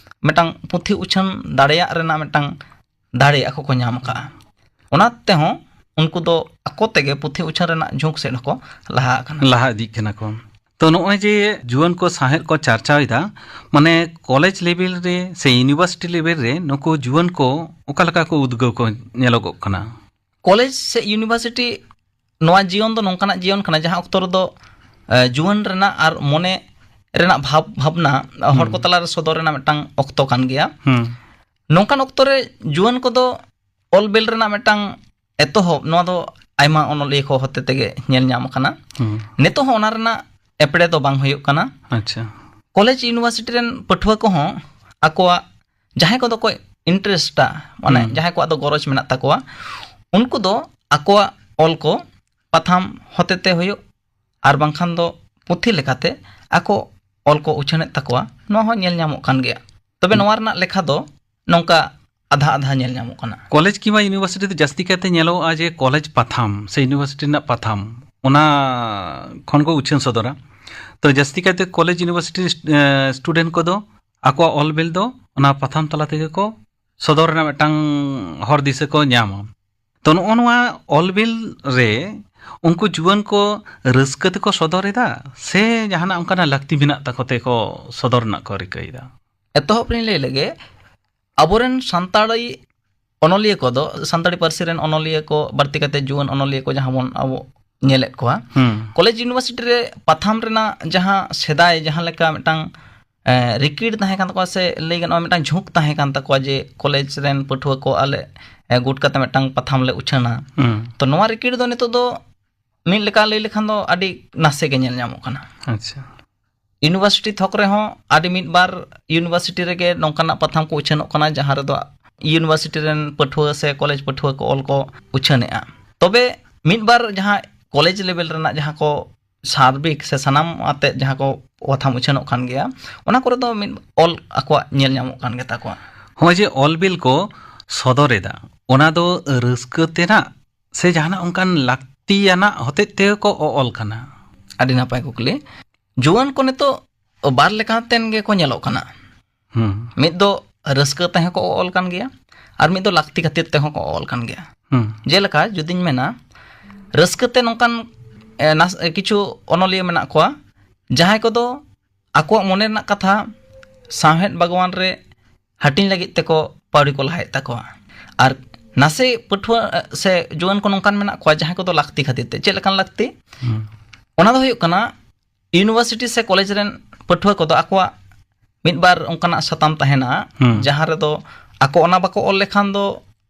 ᱢᱤᱫᱴᱟᱝ ᱯᱩᱛᱷᱤ ᱩᱪᱷᱟᱹᱱ ᱫᱟᱲᱮᱭᱟᱜ ᱨᱮᱱᱟᱜ ᱢᱤᱫᱴᱟᱝ ᱫᱟᱲᱮ ᱟᱠᱚ ᱠᱚ ᱧᱟᱢ ᱟᱠᱟᱫᱼᱟ᱾ ᱚᱱᱟ ᱛᱮᱦᱚᱸ ᱩᱱᱠᱩ ᱫᱚ ᱟᱠᱚ ᱛᱮᱜᱮ ᱯᱩᱛᱷᱤ ᱩᱪᱷᱟᱹᱱ ᱨᱮᱱᱟᱜ ᱡᱷᱩᱸᱠ ᱥᱮᱫ ᱦᱚᱸᱠᱚ ᱞᱟᱦᱟ ᱟᱠᱟᱱᱟ᱾ ᱞᱟᱦᱟ ᱤᱫᱤᱜ ᱠᱟᱱᱟ ᱠᱚ᱾ ᱛᱚ, ᱱᱚᱜᱼᱚᱭ ᱡᱮ ᱡᱩᱣᱟᱹᱱ ᱠᱚ ᱥᱟᱶᱦᱮᱫ ᱠᱚ ᱪᱟᱨᱪᱟᱣ ᱮᱫᱟ, ᱢᱟᱱᱮ ᱠᱚᱞᱮᱡᱽ ᱞᱮᱵᱮᱞ ᱨᱮ ᱥᱮ ᱤᱭᱩᱱᱤᱵᱷᱟᱨᱥᱤᱴᱤ ᱞᱮᱵᱮᱞ ᱨᱮ ᱱᱩᱠᱩ ᱡᱩᱣᱟᱹᱱ ᱠᱚ ᱚᱠᱟ ᱞᱮᱠᱟ ᱠᱚ ᱩᱫᱽᱜᱟᱹᱣ ᱠᱚ ᱧᱮᱞᱚᱜᱚᱜ ᱠᱟᱱᱟ? ᱠᱚᱞᱮᱡᱽ ᱥᱮ ᱤᱭᱩᱱᱤᱵᱷᱟᱨᱥᱤᱴᱤ ᱱᱚᱣᱟ ᱡᱤᱭᱚᱱ ᱫᱚ ᱱᱚᱝᱠᱟᱱᱟᱜ ᱡᱤᱭᱚᱱ ᱠᱟᱱᱟ, ᱡᱟᱦᱟᱸ ᱚᱠᱛᱚ ᱨᱮᱫᱚ, ᱮ, ᱡᱩᱣᱟᱹᱱ ᱨᱮᱱᱟᱜ ᱟᱨ ᱢᱚᱱᱮ ᱨᱮᱱᱟᱜ ᱵᱷᱟᱵᱽ ᱵᱷᱟᱵᱽᱱᱟ ᱦᱚᱲ ᱠᱚ ᱦᱩᱸ᱾ ᱛᱟᱞᱟᱨᱮ ᱥᱚᱫᱚᱨ ᱨᱮᱱᱟᱜ ᱢᱤᱫᱴᱟᱝ ᱚᱠᱛᱚ ᱠᱟᱱ ᱜᱮᱭᱟ᱾ ᱦᱩᱸ᱾ ᱱᱚᱝᱠᱟᱱ ᱚᱠᱛᱚ ᱨᱮ ᱡᱩᱣᱟᱹᱱ ᱠᱚᱫᱚ ᱚᱞ ᱵᱮᱞ ᱨᱮᱱᱟᱜ ᱢᱤᱫᱴᱟᱝ ᱮᱛᱚᱦᱚᱵ, ᱱᱚᱣᱟ ᱫᱚ ᱟᱭᱢᱟ ᱚᱱᱚᱞᱤᱭᱟᱹ ᱠᱚ ᱦᱚᱛᱮ ᱛᱮᱜᱮ ᱧᱮᱞ ᱧᱟᱢ ᱟᱠᱟᱱᱟ᱾ ᱦᱩᱸ᱾ ᱱᱤᱛᱚᱜ ᱦᱚᱸ ᱚᱱᱟ ᱨᱮᱱᱟᱜ ᱮᱯᱲᱮ ᱫᱚ ᱵᱟᱝ ᱦᱩᱭᱩᱜ ᱠᱟᱱᱟ᱾ ᱟᱪᱪᱷᱟ᱾ ᱠᱚᱞᱮᱡᱽ ᱤᱭᱩᱱᱤᱵᱷᱟᱨᱥᱤᱴᱤ ᱨᱮᱱ ᱯᱟᱹᱴᱷᱩᱣᱟᱹ ᱠᱚᱦᱚᱸ ᱟᱠᱚᱣᱟᱜ ᱡᱟᱦᱟᱸᱭ ᱠᱚᱫᱚ ᱠᱚ ᱤᱱᱴᱟᱨᱮᱥᱴᱟ, ᱢᱟᱱᱮ ᱦᱩᱸ᱾ ᱡᱟᱦᱟᱸᱭ ᱠᱚᱣᱟᱜ ᱫᱚ ᱜᱚᱨᱚᱡᱽ ᱢᱮᱱᱟᱜ ᱛᱟᱠᱚᱣᱟ, ᱩᱱᱠᱩ ᱫᱚ ᱟᱠᱚᱣᱟᱜ ᱚᱞ ᱠᱚ ᱯᱟᱛᱷᱟᱢ ᱦᱚᱛᱮ ᱛᱮ ᱦᱩᱭᱩᱜ, ᱟᱨ ᱵᱟᱝᱠᱷᱟᱱ ᱫᱚ ᱯᱩᱛᱷᱤ ᱞᱮᱠᱟᱛᱮ ᱟᱠᱚ ᱚᱞ ᱠᱚ ᱩᱪᱷᱟᱹᱱᱮᱫ ᱛᱟᱠᱚᱣᱟ, ᱱᱚᱣᱟ ᱦᱚᱸ ᱧᱮᱞ ᱧᱟᱢᱚᱜ ᱠᱟᱱ ᱜᱮᱭᱟ᱾ ᱛᱚᱵᱮ ᱦᱩᱸ᱾ ᱱᱚᱣᱟ ᱨᱮᱱᱟᱜ ᱞᱮᱠᱷᱟ ᱫᱚ ᱱᱚᱝᱠᱟ ᱟᱫᱷᱟ ᱟᱫᱷᱟ ᱧᱮᱞ ᱧᱟᱢᱚᱜ ᱠᱟᱱᱟ᱾ ᱠᱚᱞᱮᱡᱽ ᱠᱤᱝᱵᱟ ᱤᱭᱩᱱᱤᱵᱷᱟᱨᱥᱤᱴᱤ ᱫᱚ ᱡᱟᱹᱥᱛᱤ ᱠᱟᱭᱛᱮ ᱧᱮᱞᱚᱜᱼᱟ ᱡᱮ ᱠᱚᱞᱮᱡᱽ ᱯᱟᱛᱷᱟᱢ ᱥᱮ ᱤᱭᱩᱱᱤᱵᱷᱟᱨᱥᱤᱴᱤ ᱨᱮᱱᱟᱜ ᱯᱟᱛᱷᱟᱢ, ᱚᱱᱟ ᱠᱷᱚᱱ ᱠᱚ ᱩᱪᱷᱟᱹᱱ ᱥᱚᱫᱚᱨᱟ᱾ ᱛᱚ, ᱡᱟᱹᱥᱛᱤ ᱠᱟᱭᱛᱮ ᱠᱚᱞᱮᱡᱽ ᱤᱭᱩᱱᱤᱵᱷᱟᱨᱥᱤᱴᱤ, ᱮ, ᱥᱴᱩᱰᱮᱱᱴ ᱠᱚᱫᱚ ᱟᱠᱚᱣᱟᱜ ᱚᱞ ᱵᱮᱞ ᱫᱚ ᱚᱱᱟ ᱯᱟᱛᱷᱟᱢ ᱛᱟᱞᱟ ᱛᱮᱜᱮ ᱠᱚ ᱥᱚᱫᱚᱨ ᱨᱮᱱᱟᱜ ᱢᱤᱫᱴᱟᱝ ᱦᱚᱨ ᱫᱤᱥᱟᱹ ᱠᱚ ᱧᱟᱢᱟ᱾ ᱛᱚ, ᱱᱚᱜᱼᱚ ᱱᱚᱣᱟ ᱚᱞ ᱵᱮᱞ ᱨᱮ ᱩᱱᱠᱩ ᱡᱩᱣᱟᱹᱱ ᱠᱚ ᱨᱟᱹᱥᱠᱟᱹ ᱛᱮᱠᱚ ᱥᱚᱫᱚᱨ ᱮᱫᱟ ᱥᱮ ᱡᱟᱦᱟᱱᱟᱜ ᱚᱱᱠᱟᱱᱟᱜ ᱞᱟᱹᱠᱛᱤ ᱢᱮᱱᱟᱜ ᱛᱟᱠᱚ ᱛᱮᱠᱚ ᱥᱚᱫᱚᱨ ᱨᱮᱱᱟᱜ ᱠᱚ ᱨᱤᱠᱟᱹᱭᱮᱫᱟ? ᱮᱛᱚᱦᱚᱵ ᱨᱤᱧ ᱞᱟᱹᱭ ᱞᱮᱜᱮ, ᱟᱵᱚᱨᱮᱱ ᱥᱟᱱᱛᱟᱲᱤ ᱚᱱᱚᱞᱤᱭᱟᱹ ᱠᱚᱫᱚ, ᱥᱟᱱᱛᱟᱲᱤ ᱯᱟᱹᱨᱥᱤ ᱨᱮᱱ ᱚᱱᱚᱞᱤᱭᱟᱹ ᱠᱚ, ᱵᱟᱹᱲᱛᱤ ᱠᱟᱛᱮ ᱡᱩᱣᱟᱹᱱ ᱚᱱᱚᱞᱤᱭᱟᱹ ᱠᱚ ᱡᱟᱦᱟᱸ ᱵᱚᱱ ᱟᱵᱚ ᱧᱮᱞᱮᱫ ᱠᱚᱣᱟ, ᱦᱩᱸ᱾ ᱠᱚᱞᱮᱡᱽ ᱤᱭᱩᱱᱤᱵᱷᱟᱨᱥᱤᱴᱤ ᱨᱮ ᱯᱟᱛᱷᱟᱢ ᱨᱮᱱᱟᱜ ᱡᱟᱦᱟᱸ ᱥᱮᱫᱟᱭ ᱡᱟᱦᱟᱸ ᱞᱮᱠᱟ ᱢᱤᱫᱴᱟᱝ ᱮ, ᱨᱤᱠᱤᱲ ᱛᱟᱦᱮᱸ ᱠᱟᱱ ᱛᱟᱠᱚᱣᱟ, ᱥᱮ ᱞᱟᱹᱭ ᱜᱟᱱᱚᱜᱼᱟ ᱢᱤᱫᱴᱟᱝ ᱡᱷᱩᱸᱠ ᱛᱟᱦᱮᱸ ᱠᱟᱱ ᱛᱟᱠᱚᱣᱟ ᱡᱮ ᱠᱚᱞᱮᱡᱽ ᱨᱮᱱ ᱯᱟᱹᱴᱷᱩᱣᱟᱹ ᱠᱚ ᱟᱞᱮ, ᱮ, ᱜᱩᱴ ᱠᱟᱛᱮ ᱢᱤᱫᱴᱟᱝ ᱯᱟᱛᱷᱟᱢ ᱞᱮ ᱩᱪᱷᱟᱹᱱᱟ᱾ ᱦᱩᱸ᱾ ᱛᱚ ᱱᱚᱣᱟ ᱨᱤᱠᱤᱲ ᱫᱚ ᱱᱤᱛᱚᱜ ᱫᱚ ᱢᱤᱫ ᱞᱮᱠᱟ ᱞᱟᱹᱭ ᱞᱮᱠᱷᱟᱱ ᱫᱚ ᱟᱹᱰᱤ ᱱᱟᱥᱮ ᱜᱮ ᱧᱮᱞ ᱧᱟᱢᱚᱜ ᱠᱟᱱᱟ᱾ ᱟᱪᱪᱷᱟ᱾ ᱤᱭᱩᱱᱤᱵᱷᱟᱨᱥᱤᱴᱤ ᱛᱷᱚᱠ ᱨᱮᱦᱚᱸ ᱟᱹᱰᱤ ᱢᱤᱫ ᱵᱟᱨ ᱤᱭᱩᱱᱤᱵᱷᱟᱨᱥᱤᱴᱤ ᱨᱮᱜᱮ ᱱᱚᱝᱠᱟᱱᱟᱜ ᱯᱟᱛᱷᱟᱢ ᱠᱚ ᱩᱪᱷᱟᱹᱱᱚᱜ ᱠᱟᱱᱟ, ᱡᱟᱦᱟᱸ ᱨᱮᱫᱚ ᱤᱭᱩᱱᱤᱵᱷᱟᱨᱥᱤᱴᱤ ᱨᱮᱱ ᱯᱟᱹᱴᱷᱩᱣᱟᱹ ᱥᱮ ᱠᱚᱞᱮᱡᱽ ᱯᱟᱹᱴᱷᱩᱣᱟᱹ ᱠᱚ ᱚᱞ ᱠᱚ ᱩᱪᱷᱟᱹᱱᱮᱜᱼᱟ᱾ ᱛᱚᱵᱮ ᱢᱤᱫ ᱵᱟᱨ ᱡᱟᱦᱟᱸ ᱠᱚᱞᱮᱡᱽ ᱞᱮᱵᱮᱞ ᱨᱮᱱᱟᱜ ᱡᱟᱦᱟᱸ ᱠᱚ ᱥᱟᱨᱵᱤᱠ ᱥᱮ ᱥᱟᱱᱟᱢ ᱟᱛᱮ ᱡᱟᱦᱟᱸ ᱠᱚ ᱯᱟᱛᱷᱟᱢ ᱩᱪᱷᱟᱹᱱᱚᱜ ᱠᱟᱱ ᱜᱮᱭᱟ, ᱚᱱᱟ ᱠᱚᱨᱮ ᱫᱚ ᱢᱤᱫ ᱚᱞ ᱟᱠᱚᱣᱟᱜ ᱧᱮᱞ ᱧᱟᱢᱚᱜ ᱠᱟᱱ ᱜᱮ ᱛᱟᱠᱚᱣᱟ᱾ ᱦᱚᱸᱜᱼᱚᱭ ᱡᱮ ᱚᱞ ᱵᱤᱞ ᱠᱚ ᱥᱚᱫᱚᱨ ᱮᱫᱟ, ᱚᱱᱟ ᱫᱚ ᱨᱟᱹᱥᱠᱟᱹ ᱛᱮᱱᱟᱜ ᱥᱮ ᱡᱟᱦᱟᱱᱟᱜ ᱚᱱᱠᱟᱱ ᱞᱟᱹᱠᱛᱤᱭᱟᱱᱟᱜ ᱦᱚᱛᱮᱡ ᱛᱮ ᱠᱚ ᱚ-, ᱚᱞ ᱠᱟᱱᱟ? ᱟᱹᱰᱤ ᱱᱟᱯᱟᱭ ᱠᱩᱠᱞᱤ᱾ ᱡᱩᱣᱟᱹᱱ ᱠᱚ ᱱᱤᱛᱚᱜ ᱵᱟᱨ ᱞᱮᱠᱟᱛᱮᱱ ᱜᱮᱠᱚ ᱧᱮᱞᱚᱜ ᱠᱟᱱᱟ᱾ ᱦᱩᱸ᱾ ᱢᱤᱫ ᱫᱚ ᱨᱟᱹᱥᱠᱟᱹ ᱛᱮᱦᱚᱸ ᱠᱚ ᱚᱞ ᱠᱟᱱ ᱜᱮᱭᱟ, ᱟᱨ ᱢᱤᱫ ᱫᱚ ᱞᱟᱹᱠᱛᱤ ᱠᱷᱟᱹᱛᱤᱨ ᱛᱮᱦᱚᱸ ᱠᱚ ᱚᱞ ᱠᱟᱱ ᱜᱮᱭᱟ᱾ ᱦᱩᱸ᱾ ᱡᱮᱞᱮᱠᱟ ᱡᱩᱫᱤᱧ ᱢᱮᱱᱟ, ᱨᱟᱹᱥᱠᱟᱹ ᱛᱮ ᱱᱚᱝᱠᱟᱱ, ᱮ, ᱱᱟᱥ-, ᱮ, ᱠᱤᱪᱷᱩ ᱚᱱᱚᱞᱤᱭᱟᱹ ᱢᱮᱱᱟᱜ ᱠᱚᱣᱟ, ᱡᱟᱦᱟᱸᱭ ᱠᱚᱫᱚ ᱟᱠᱚᱣᱟᱜ ᱢᱚᱱᱮ ᱨᱮᱱᱟᱜ ᱠᱟᱛᱷᱟ ᱥᱟᱶᱦᱮᱫ ᱵᱟᱜᱽᱣᱟᱱ ᱨᱮ ᱦᱟᱹᱴᱤᱧ ᱞᱟᱹᱜᱤᱫ ᱛᱮᱠᱚ ᱯᱟᱹᱣᱲᱤ ᱠᱚ ᱞᱟᱦᱟᱭᱮᱫ ᱛᱟᱠᱚᱣᱟ᱾ ᱟᱨ ᱱᱟᱥᱮ ᱯᱟᱹᱴᱷᱩᱣᱟᱹ, ᱮ, ᱥᱮ ᱡᱩᱣᱟᱹᱱ ᱠᱚ ᱱᱚᱝᱠᱟᱱ ᱢᱮᱱᱟᱜ ᱠᱚᱣᱟ, ᱡᱟᱦᱟᱸᱭ ᱠᱚᱫᱚ ᱞᱟᱹᱠᱛᱤ ᱠᱷᱟᱹᱛᱤᱨ ᱛᱮ᱾ ᱪᱮᱫ ᱞᱮᱠᱟᱱ ᱞᱟᱹᱠᱛᱤ? ᱦᱩᱸ᱾ ᱚᱱᱟ ᱫᱚ ᱦᱩᱭᱩᱜ ᱠᱟᱱᱟ, ᱤᱭᱩᱱᱤᱵᱷᱟᱨᱥᱤᱴᱤ ᱥᱮ ᱠᱚᱞᱮᱡᱽ ᱨᱮᱱ ᱯᱟᱹᱴᱷᱩᱣᱟᱹ ᱠᱚᱫᱚ ᱟᱠᱚᱣᱟᱜ ᱢᱤᱫ ᱵᱟᱨ ᱚᱱᱠᱟᱱᱟᱜ ᱥᱟᱛᱟᱢ ᱛᱟᱦᱮᱱᱟ, ᱦᱩᱸ᱾ ᱡᱟᱦᱟᱸ ᱨᱮᱫᱚ ᱟᱠᱚ ᱚᱱᱟ ᱵᱟᱠᱚ ᱚᱞ ᱞᱮᱠᱷᱟᱱ ᱫᱚ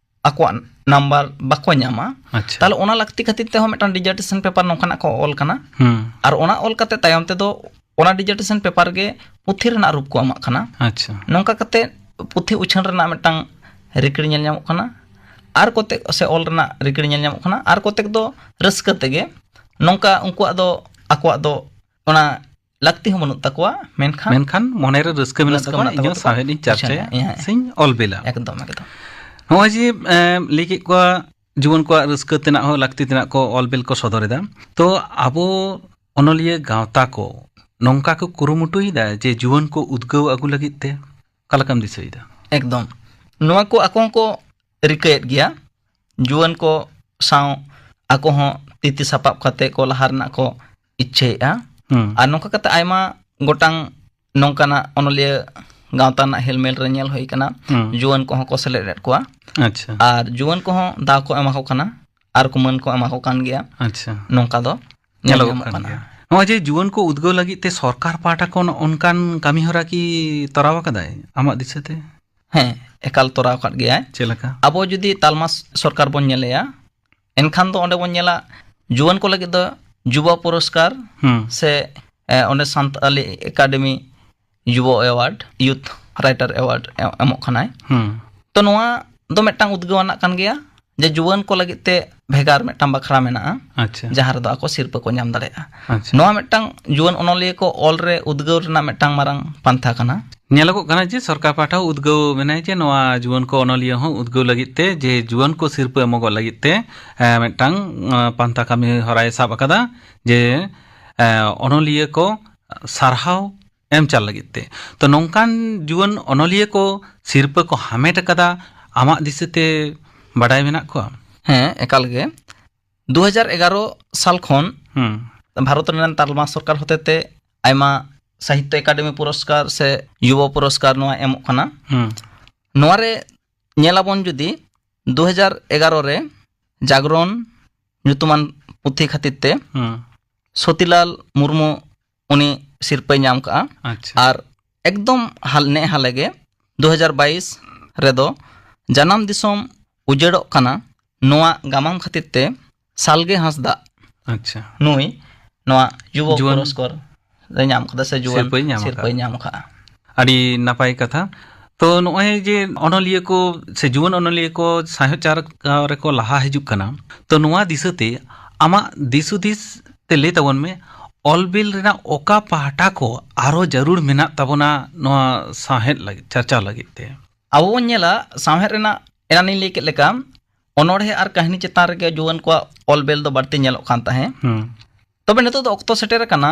ᱟᱠᱚᱣᱟᱜ ᱱᱟᱢᱵᱟᱨ ᱵᱟᱠᱚ ᱧᱟᱢᱟ᱾ ᱟᱪᱪᱷᱟ᱾ ᱛᱟᱦᱚᱞᱮ ᱚᱱᱟ ᱞᱟᱹᱠᱛᱤ ᱠᱷᱟᱹᱛᱤᱨ ᱛᱮᱦᱚᱸ ᱢᱤᱫᱴᱟᱝ ᱰᱤᱡᱟᱨᱴᱮᱥᱚᱱ ᱯᱮᱯᱟᱨ ᱱᱚᱝᱠᱟᱱᱟᱜ ᱠᱚ ᱚᱞ ᱠᱟᱱᱟ᱾ ᱦᱩᱸ᱾ ᱟᱨ ᱚᱱᱟ ᱚᱞ ᱠᱟᱛᱮ ᱛᱟᱭᱚᱢ ᱛᱮᱫᱚ ᱚᱱᱟ ᱰᱤᱡᱟᱨᱴᱮᱥᱚᱱ ᱯᱮᱯᱟᱨ ᱜᱮ ᱯᱩᱛᱷᱤ ᱨᱮᱱᱟᱜ ᱨᱩᱯ ᱠᱚ ᱮᱢᱟᱜ ᱠᱟᱱᱟ᱾ ᱟᱪᱪᱷᱟ᱾ ᱱᱚᱝᱠᱟ ᱠᱟᱛᱮ ᱯᱩᱛᱷᱤ ᱩᱪᱷᱟᱹᱱ ᱨᱮᱱᱟᱜ ᱢᱤᱫᱴᱟᱝ ᱨᱤᱠᱤᱲ ᱧᱮᱞ ᱧᱟᱢᱚᱜ ᱠᱟᱱᱟ᱾ ᱟᱨ ᱠᱚᱛᱮᱠ ᱥᱮ ᱚᱞ ᱨᱮᱱᱟᱜ ᱨᱤᱠᱤᱲ ᱧᱮᱞ ᱧᱟᱢᱚᱜ ᱠᱟᱱᱟ, ᱟᱨ ᱠᱚᱛᱮᱠ ᱫᱚ ᱨᱟᱹᱥᱠᱟᱹ ᱛᱮᱜᱮ ᱱᱚᱝᱠᱟ ᱩᱱᱠᱩᱣᱟᱜ ᱫᱚ, ᱟᱠᱚᱣᱟᱜ ᱫᱚ ᱚᱱᱟ ᱞᱟᱹᱠᱛᱤ ᱦᱚᱸ ᱵᱟᱹᱱᱩᱜ ᱛᱟᱠᱚᱣᱟ, ᱢᱮᱱᱠᱷᱟᱱ ᱢᱮᱱᱠᱷᱟᱱ ᱢᱚᱱᱮᱨᱮ ᱨᱟᱹᱥᱠᱟᱹ ᱢᱮᱱᱟᱜ ᱨᱟᱹᱥᱠᱟᱹ ᱛᱟᱠᱚᱣᱟ, ᱢᱮᱱᱟᱜ ᱤᱧ ᱦᱚᱸ ᱛᱟᱠᱚᱣᱟ, ᱥᱟᱶᱦᱮᱫ ᱤᱧ ᱪᱟᱨᱪᱟᱭᱟ, ᱦᱮᱸ, ᱦᱮᱸ᱾ ᱥᱮᱧ ᱚᱞ ᱵᱮᱞᱟ᱾ ᱮᱠᱫᱚᱢ, ᱮᱠᱫᱚᱢ᱾ ᱱᱚᱜᱼᱚᱭ ᱡᱮ, ᱮᱸ, ᱞᱟᱹᱭ ᱠᱮᱫ ᱠᱚᱣᱟ ᱡᱩᱣᱟᱹᱱ ᱠᱚᱣᱟᱜ ᱨᱟᱹᱥᱠᱟᱹ ᱛᱮᱱᱟᱜ ᱦᱚᱸ ᱞᱟᱹᱠᱛᱤ ᱛᱮᱱᱟᱜ ᱠᱚ ᱚᱞ ᱵᱮᱞ ᱠᱚ ᱥᱚᱫᱚᱨ ᱮᱫᱟ, ᱛᱚ ᱟᱵᱚ ᱚᱱᱚᱞᱤᱭᱟᱹ ᱜᱟᱶᱛᱟ ᱠᱚ ᱱᱚᱝᱠᱟ ᱠᱚ ᱠᱩᱨᱩᱢᱩᱴᱩᱭᱮᱫᱟ ᱡᱮ ᱡᱩᱣᱟᱹᱱ ᱠᱚ ᱩᱫᱽᱜᱟᱹᱣ ᱟᱹᱜᱩ ᱞᱟᱹᱜᱤᱫ ᱛᱮ? ᱚᱠᱟ ᱞᱮᱠᱟᱢ ᱫᱤᱥᱟᱹᱭᱮᱫᱟ? ᱮᱠᱫᱚᱢ᱾ ᱱᱚᱣᱟ ᱠᱚ ᱟᱠᱚ ᱦᱚᱸᱠᱚ ᱨᱤᱠᱟᱹᱭᱮᱫ ᱜᱮᱭᱟ, ᱡᱩᱣᱟᱹᱱ ᱠᱚ ᱥᱟᱶ ᱟᱠᱚ ᱦᱚᱸ ᱛᱤ ᱛᱤ ᱥᱟᱯᱟᱵ ᱠᱟᱛᱮ ᱠᱚ ᱞᱟᱦᱟ ᱨᱮᱱᱟᱜ ᱠᱚ ᱤᱪᱪᱷᱟᱹᱭᱮᱫᱼᱟ᱾ ᱦᱩᱸ᱾ ᱟᱨ ᱱᱚᱝᱠᱟ ᱠᱟᱛᱮ ᱟᱭᱢᱟ ᱜᱚᱴᱟᱝ ᱱᱚᱝᱠᱟᱱᱟᱜ ᱚᱱᱚᱞᱤᱭᱟᱹ ᱜᱟᱶᱛᱟ ᱨᱮᱱᱟᱜ ᱦᱮᱞᱢᱮᱞ ᱨᱮ ᱧᱮᱞ ᱦᱩᱭ ᱠᱟᱱᱟ, ᱦᱩᱸ᱾ ᱡᱩᱣᱟᱹᱱ ᱠᱚᱦᱚᱸ ᱠᱚ ᱥᱮᱞᱮᱫ ᱮᱫ ᱠᱚᱣᱟ᱾ ᱟᱪᱪᱷᱟ᱾ ᱟᱨ ᱡᱩᱣᱟᱹᱱ ᱠᱚᱦᱚᱸ ᱫᱟᱣ ᱠᱚ ᱮᱢᱟ ᱠᱚ ᱠᱟᱱᱟ ᱟᱨ ᱠᱚ ᱢᱟᱹᱱ ᱠᱚ ᱮᱢᱟ ᱠᱚ ᱠᱟᱱ ᱜᱮᱭᱟ᱾ ᱟᱪᱪᱷᱟ᱾ ᱱᱚᱝᱠᱟ ᱫᱚ ᱧᱮᱞ ᱧᱮᱞᱚᱜᱚᱜ ᱧᱟᱢᱚᱜ ᱠᱟᱱ ᱠᱟᱱ ᱜᱮᱭᱟ᱾ ᱜᱮᱭᱟ᱾ ᱱᱚᱜᱼᱚᱭ ᱡᱮ ᱡᱩᱣᱟᱹᱱ ᱠᱚ ᱩᱫᱽᱜᱟᱹᱣ ᱞᱟᱹᱜᱤᱫ ᱛᱮ ᱥᱚᱨᱠᱟᱨ ᱯᱟᱦᱴᱟ ᱠᱷᱚᱱ ᱚᱱᱠᱟᱱ ᱠᱟᱹᱢᱤ ᱦᱚᱨᱟ ᱠᱤ ᱛᱚᱨᱟᱣ ᱟᱠᱟᱫᱟᱭ ᱟᱢᱟᱜ ᱫᱤᱥᱟᱹᱛᱮ? ᱦᱮᱸ, ᱮᱠᱟᱞ ᱛᱚᱨᱟᱣ ᱟᱠᱟᱫ ᱜᱮᱭᱟᱭ᱾ ᱪᱮᱫ ᱞᱮᱠᱟ? ᱟᱵᱚ ᱡᱩᱫᱤ ᱛᱟᱞᱢᱟ ᱥᱚᱨᱠᱟᱨ ᱵᱚᱱ ᱧᱮᱞᱮᱭᱟ, ᱮᱱᱠᱷᱟᱱ ᱫᱚ ᱚᱸᱰᱮ ᱵᱚᱱ ᱧᱮᱞᱟ ᱡᱩᱣᱟᱹᱱ ᱠᱚ ᱞᱟᱹᱜᱤᱫ ᱫᱚ ᱡᱩᱵᱟ ᱯᱩᱨᱚᱥᱠᱟᱨ ᱦᱩᱸ᱾ ᱥᱮ, ᱮ, ᱚᱸᱰᱮ ᱥᱟᱱᱛᱟᱞᱤ ᱮᱠᱟᱰᱮᱢᱤ ᱡᱩᱵᱟ ᱮᱣᱟᱨᱰ, ᱭᱩᱛᱷ ᱨᱟᱭᱴᱟᱨ ᱮᱣᱟᱨᱰ ᱮ-, ᱮᱢᱚᱜ ᱠᱟᱱᱟᱭ᱾ ᱦᱩᱸ᱾ ᱛᱚ, ᱱᱚᱣᱟ ᱫᱚ ᱢᱤᱫᱴᱟᱝ ᱩᱫᱽᱜᱟᱹᱣ ᱟᱱᱟᱜ ᱠᱟᱱ ᱜᱮᱭᱟ ᱡᱮ ᱡᱩᱣᱟᱹᱱ ᱠᱚ ᱞᱟᱹᱜᱤᱫ ᱛᱮ ᱵᱷᱮᱜᱟᱨ ᱢᱤᱫᱴᱟᱝ ᱵᱟᱠᱷᱨᱟ ᱢᱮᱱᱟᱜᱼᱟ, ᱟᱪᱪᱷᱟ᱾ ᱡᱟᱦᱟᱸ ᱨᱮᱫᱚ ᱟᱠᱚ ᱥᱤᱨᱯᱟᱹ ᱠᱚ ᱧᱟᱢ ᱫᱟᱲᱮᱭᱟᱜᱼᱟ᱾ ᱟᱪᱪᱷᱟ᱾ ᱱᱚᱣᱟ ᱢᱤᱫᱴᱟᱝ ᱡᱩᱣᱟᱹᱱ ᱚᱱᱚᱞᱤᱭᱟᱹ ᱠᱚ ᱚᱞ ᱨᱮ ᱩᱫᱽᱜᱟᱹᱣ ᱨᱮᱱᱟᱜ ᱢᱤᱫᱴᱟᱝ ᱢᱟᱨᱟᱝ ᱯᱟᱱᱛᱷᱟ ᱠᱟᱱᱟ᱾ ᱧᱮᱞᱚᱜᱚᱜ ᱠᱟᱱᱟ ᱡᱮ ᱥᱚᱨᱠᱟᱨ ᱯᱟᱦᱴᱟ ᱦᱚᱸ ᱩᱫᱽᱜᱟᱹᱣ ᱢᱮᱱᱟᱭ ᱡᱮ ᱱᱚᱣᱟ ᱡᱩᱣᱟᱹᱱ ᱠᱚ ᱚᱱᱚᱞᱤᱭᱟᱹ ᱦᱚᱸ ᱩᱫᱽᱜᱟᱹᱣ ᱞᱟᱹᱜᱤᱫ ᱛᱮ ᱡᱮ ᱡᱩᱣᱟᱹᱱ ᱠᱚ ᱥᱤᱨᱯᱟᱹ ᱮᱢᱚᱜᱚᱜ ᱞᱟᱹᱜᱤᱫ ᱛᱮ, ᱮ, ᱢᱤᱫᱴᱟᱝ, ᱮ, ᱯᱟᱱᱛᱷᱟ ᱠᱟᱹᱢᱤ ᱦᱚᱨᱟᱭ ᱥᱟᱵ ᱟᱠᱟᱫᱟ ᱡᱮ, ᱮ, ᱚᱱᱚᱞᱤᱭᱟᱹ ᱠᱚ ᱥᱟᱨᱦᱟᱣ ᱮᱢ ᱪᱟᱞ ᱞᱟᱹᱜᱤᱫ ᱛᱮ᱾ ᱛᱚ, ᱱᱚᱝᱠᱟᱱ ᱡᱩᱣᱟᱹᱱ ᱚᱱᱚᱞᱤᱭᱟᱹ ᱠᱚ ᱥᱤᱨᱯᱟᱹ ᱠᱚ ᱦᱟᱢᱮᱴ ᱟᱠᱟᱫᱟ, ᱟᱢᱟᱜ ᱫᱤᱥᱟᱹᱛᱮ ᱵᱟᱰᱟᱭ ᱢᱮᱱᱟᱜ ᱠᱚᱣᱟ? ᱦᱮᱸ, ᱮᱠᱟᱞ ᱜᱮ᱾ ᱫᱩ ᱦᱟᱡᱟᱨ ᱮᱜᱟᱨᱚ ᱥᱟᱞ ᱠᱷᱚᱱ ᱦᱩᱸ᱾ ᱵᱷᱟᱨᱚᱛ ᱨᱮᱱ ᱛᱟᱞᱢᱟ ᱥᱚᱨᱠᱟᱨ ᱦᱚᱛᱮᱛᱮ ᱟᱭᱢᱟ ᱥᱟᱦᱤᱛᱛᱚ ᱮᱠᱟᱰᱮᱢᱤ ᱯᱩᱨᱚᱥᱠᱟᱨ ᱥᱮ ᱭᱩᱵᱟ ᱯᱩᱨᱚᱥᱠᱟᱨ ᱱᱚᱣᱟ ᱮᱢᱚᱜ ᱠᱟᱱᱟ᱾ ᱦᱩᱸ᱾ ᱱᱚᱣᱟ ᱨᱮ ᱧᱮᱞᱟᱵᱚᱱ ᱡᱩᱫᱤ ᱫᱩ ᱦᱟᱡᱟᱨ ᱮᱜᱟᱨᱚ ᱨᱮ ᱡᱟᱜᱽᱨᱚᱱ ᱧᱩᱛᱩᱢᱟᱱ ᱯᱩᱛᱷᱤ ᱠᱷᱟᱹᱛᱤᱨ ᱛᱮ ᱦᱩᱸ᱾ ᱥᱚᱛᱤᱞᱟᱞ ᱢᱩᱨᱢᱩ ᱩᱱᱤ ᱥᱤᱨᱯᱟᱹᱭ ᱧᱟᱢ ᱠᱟᱜᱼᱟ᱾ ᱟᱪᱪᱷᱟ᱾ ᱟᱨ ᱮᱠᱫᱚᱢ ᱦᱟᱞ-, ᱱᱮ ᱦᱟᱞᱮ ᱜᱮ ᱫᱩ ᱦᱟᱡᱟᱨ ᱵᱟᱭᱤᱥ ᱨᱮᱫᱚ ᱡᱟᱱᱟᱢ ᱫᱤᱥᱚᱢ ᱩᱡᱟᱹᱲᱚᱜ ᱠᱟᱱᱟ ᱱᱚᱣᱟ ᱜᱟᱢᱟᱢ ᱠᱷᱟᱹᱛᱤᱨ ᱛᱮ ᱥᱟᱞᱜᱮ ᱦᱟᱸᱥᱫᱟᱜ ᱟᱪᱪᱷᱟ᱾ ᱱᱩᱭ ᱱᱚᱣᱟ ᱡᱩᱵᱚ ᱡᱩᱣᱟᱹᱱ ᱯᱩᱨᱚᱥᱠᱟᱨ ᱮ ᱧᱟᱢ ᱠᱟᱫᱟ ᱥᱮ ᱡᱩᱣᱟᱹᱱ ᱥᱤᱨᱯᱟᱹᱭ ᱧᱟᱢ ᱥᱤᱨᱯᱟᱹᱭ ᱟᱠᱟᱫ᱾ ᱧᱟᱢ ᱟᱠᱟᱫᱼᱟ᱾ ᱟᱹᱰᱤ ᱱᱟᱯᱟᱭ ᱠᱟᱛᱷᱟ᱾ ᱛᱚ, ᱱᱚᱜᱼᱚᱭ ᱡᱮ ᱚᱱᱚᱞᱤᱭᱟᱹ ᱠᱚ ᱥᱮ ᱡᱩᱣᱟᱹᱱ ᱚᱱᱚᱞᱤᱭᱟᱹ ᱠᱚ ᱥᱟᱶᱦᱮᱫ ᱪᱟᱨᱪᱟᱣ ᱨᱮᱠᱚ ᱞᱟᱦᱟ ᱦᱤᱡᱩᱜ ᱠᱟᱱᱟ, ᱛᱚ, ᱱᱚᱣᱟ ᱫᱤᱥᱟᱹᱛᱮ ᱟᱢᱟᱜ ᱫᱤᱥ ᱦᱩᱫᱤᱥ ᱛᱮ ᱞᱟᱹᱭ ᱛᱟᱵᱚᱱ ᱢᱮ, ᱚᱞ ᱵᱤᱞ ᱨᱮᱱᱟᱜ ᱚᱠᱟ ᱯᱟᱦᱴᱟ ᱠᱚ ᱟᱨᱚ ᱡᱟᱹᱨᱩᱲ ᱢᱮᱱᱟᱜ ᱛᱟᱵᱚᱱᱟ ᱱᱚᱣᱟ ᱥᱟᱶᱦᱮᱫ ᱞᱟᱹᱜᱤᱫ, ᱪᱟᱨᱪᱟᱣ ᱞᱟᱹᱜᱤᱫ ᱛᱮ? ᱟᱵᱚ ᱵᱚᱱ ᱧᱮᱞᱟ, ᱥᱟᱶᱦᱮᱫ ᱨᱮᱱᱟᱜ ᱮᱱᱟᱱᱤᱧ ᱞᱟᱹᱭ ᱠᱮᱫ ᱞᱮᱠᱟ, ᱚᱱᱚᱬᱦᱮ ᱟᱨ ᱠᱟᱹᱦᱱᱤ ᱪᱮᱛᱟᱱ ᱨᱮᱜᱮ ᱡᱩᱣᱟᱹᱱ ᱠᱚᱣᱟᱜ ᱚᱞ ᱵᱮᱞ ᱫᱚ ᱵᱟᱹᱲᱛᱤ ᱧᱮᱞᱚᱜ ᱠᱟᱱ ᱛᱟᱦᱮᱸᱫ᱾ ᱦᱩᱸ᱾ ᱛᱚᱵᱮ ᱱᱤᱛᱚᱜ ᱫᱚ ᱚᱠᱛᱚ ᱥᱮᱴᱮᱨ ᱟᱠᱟᱱᱟ,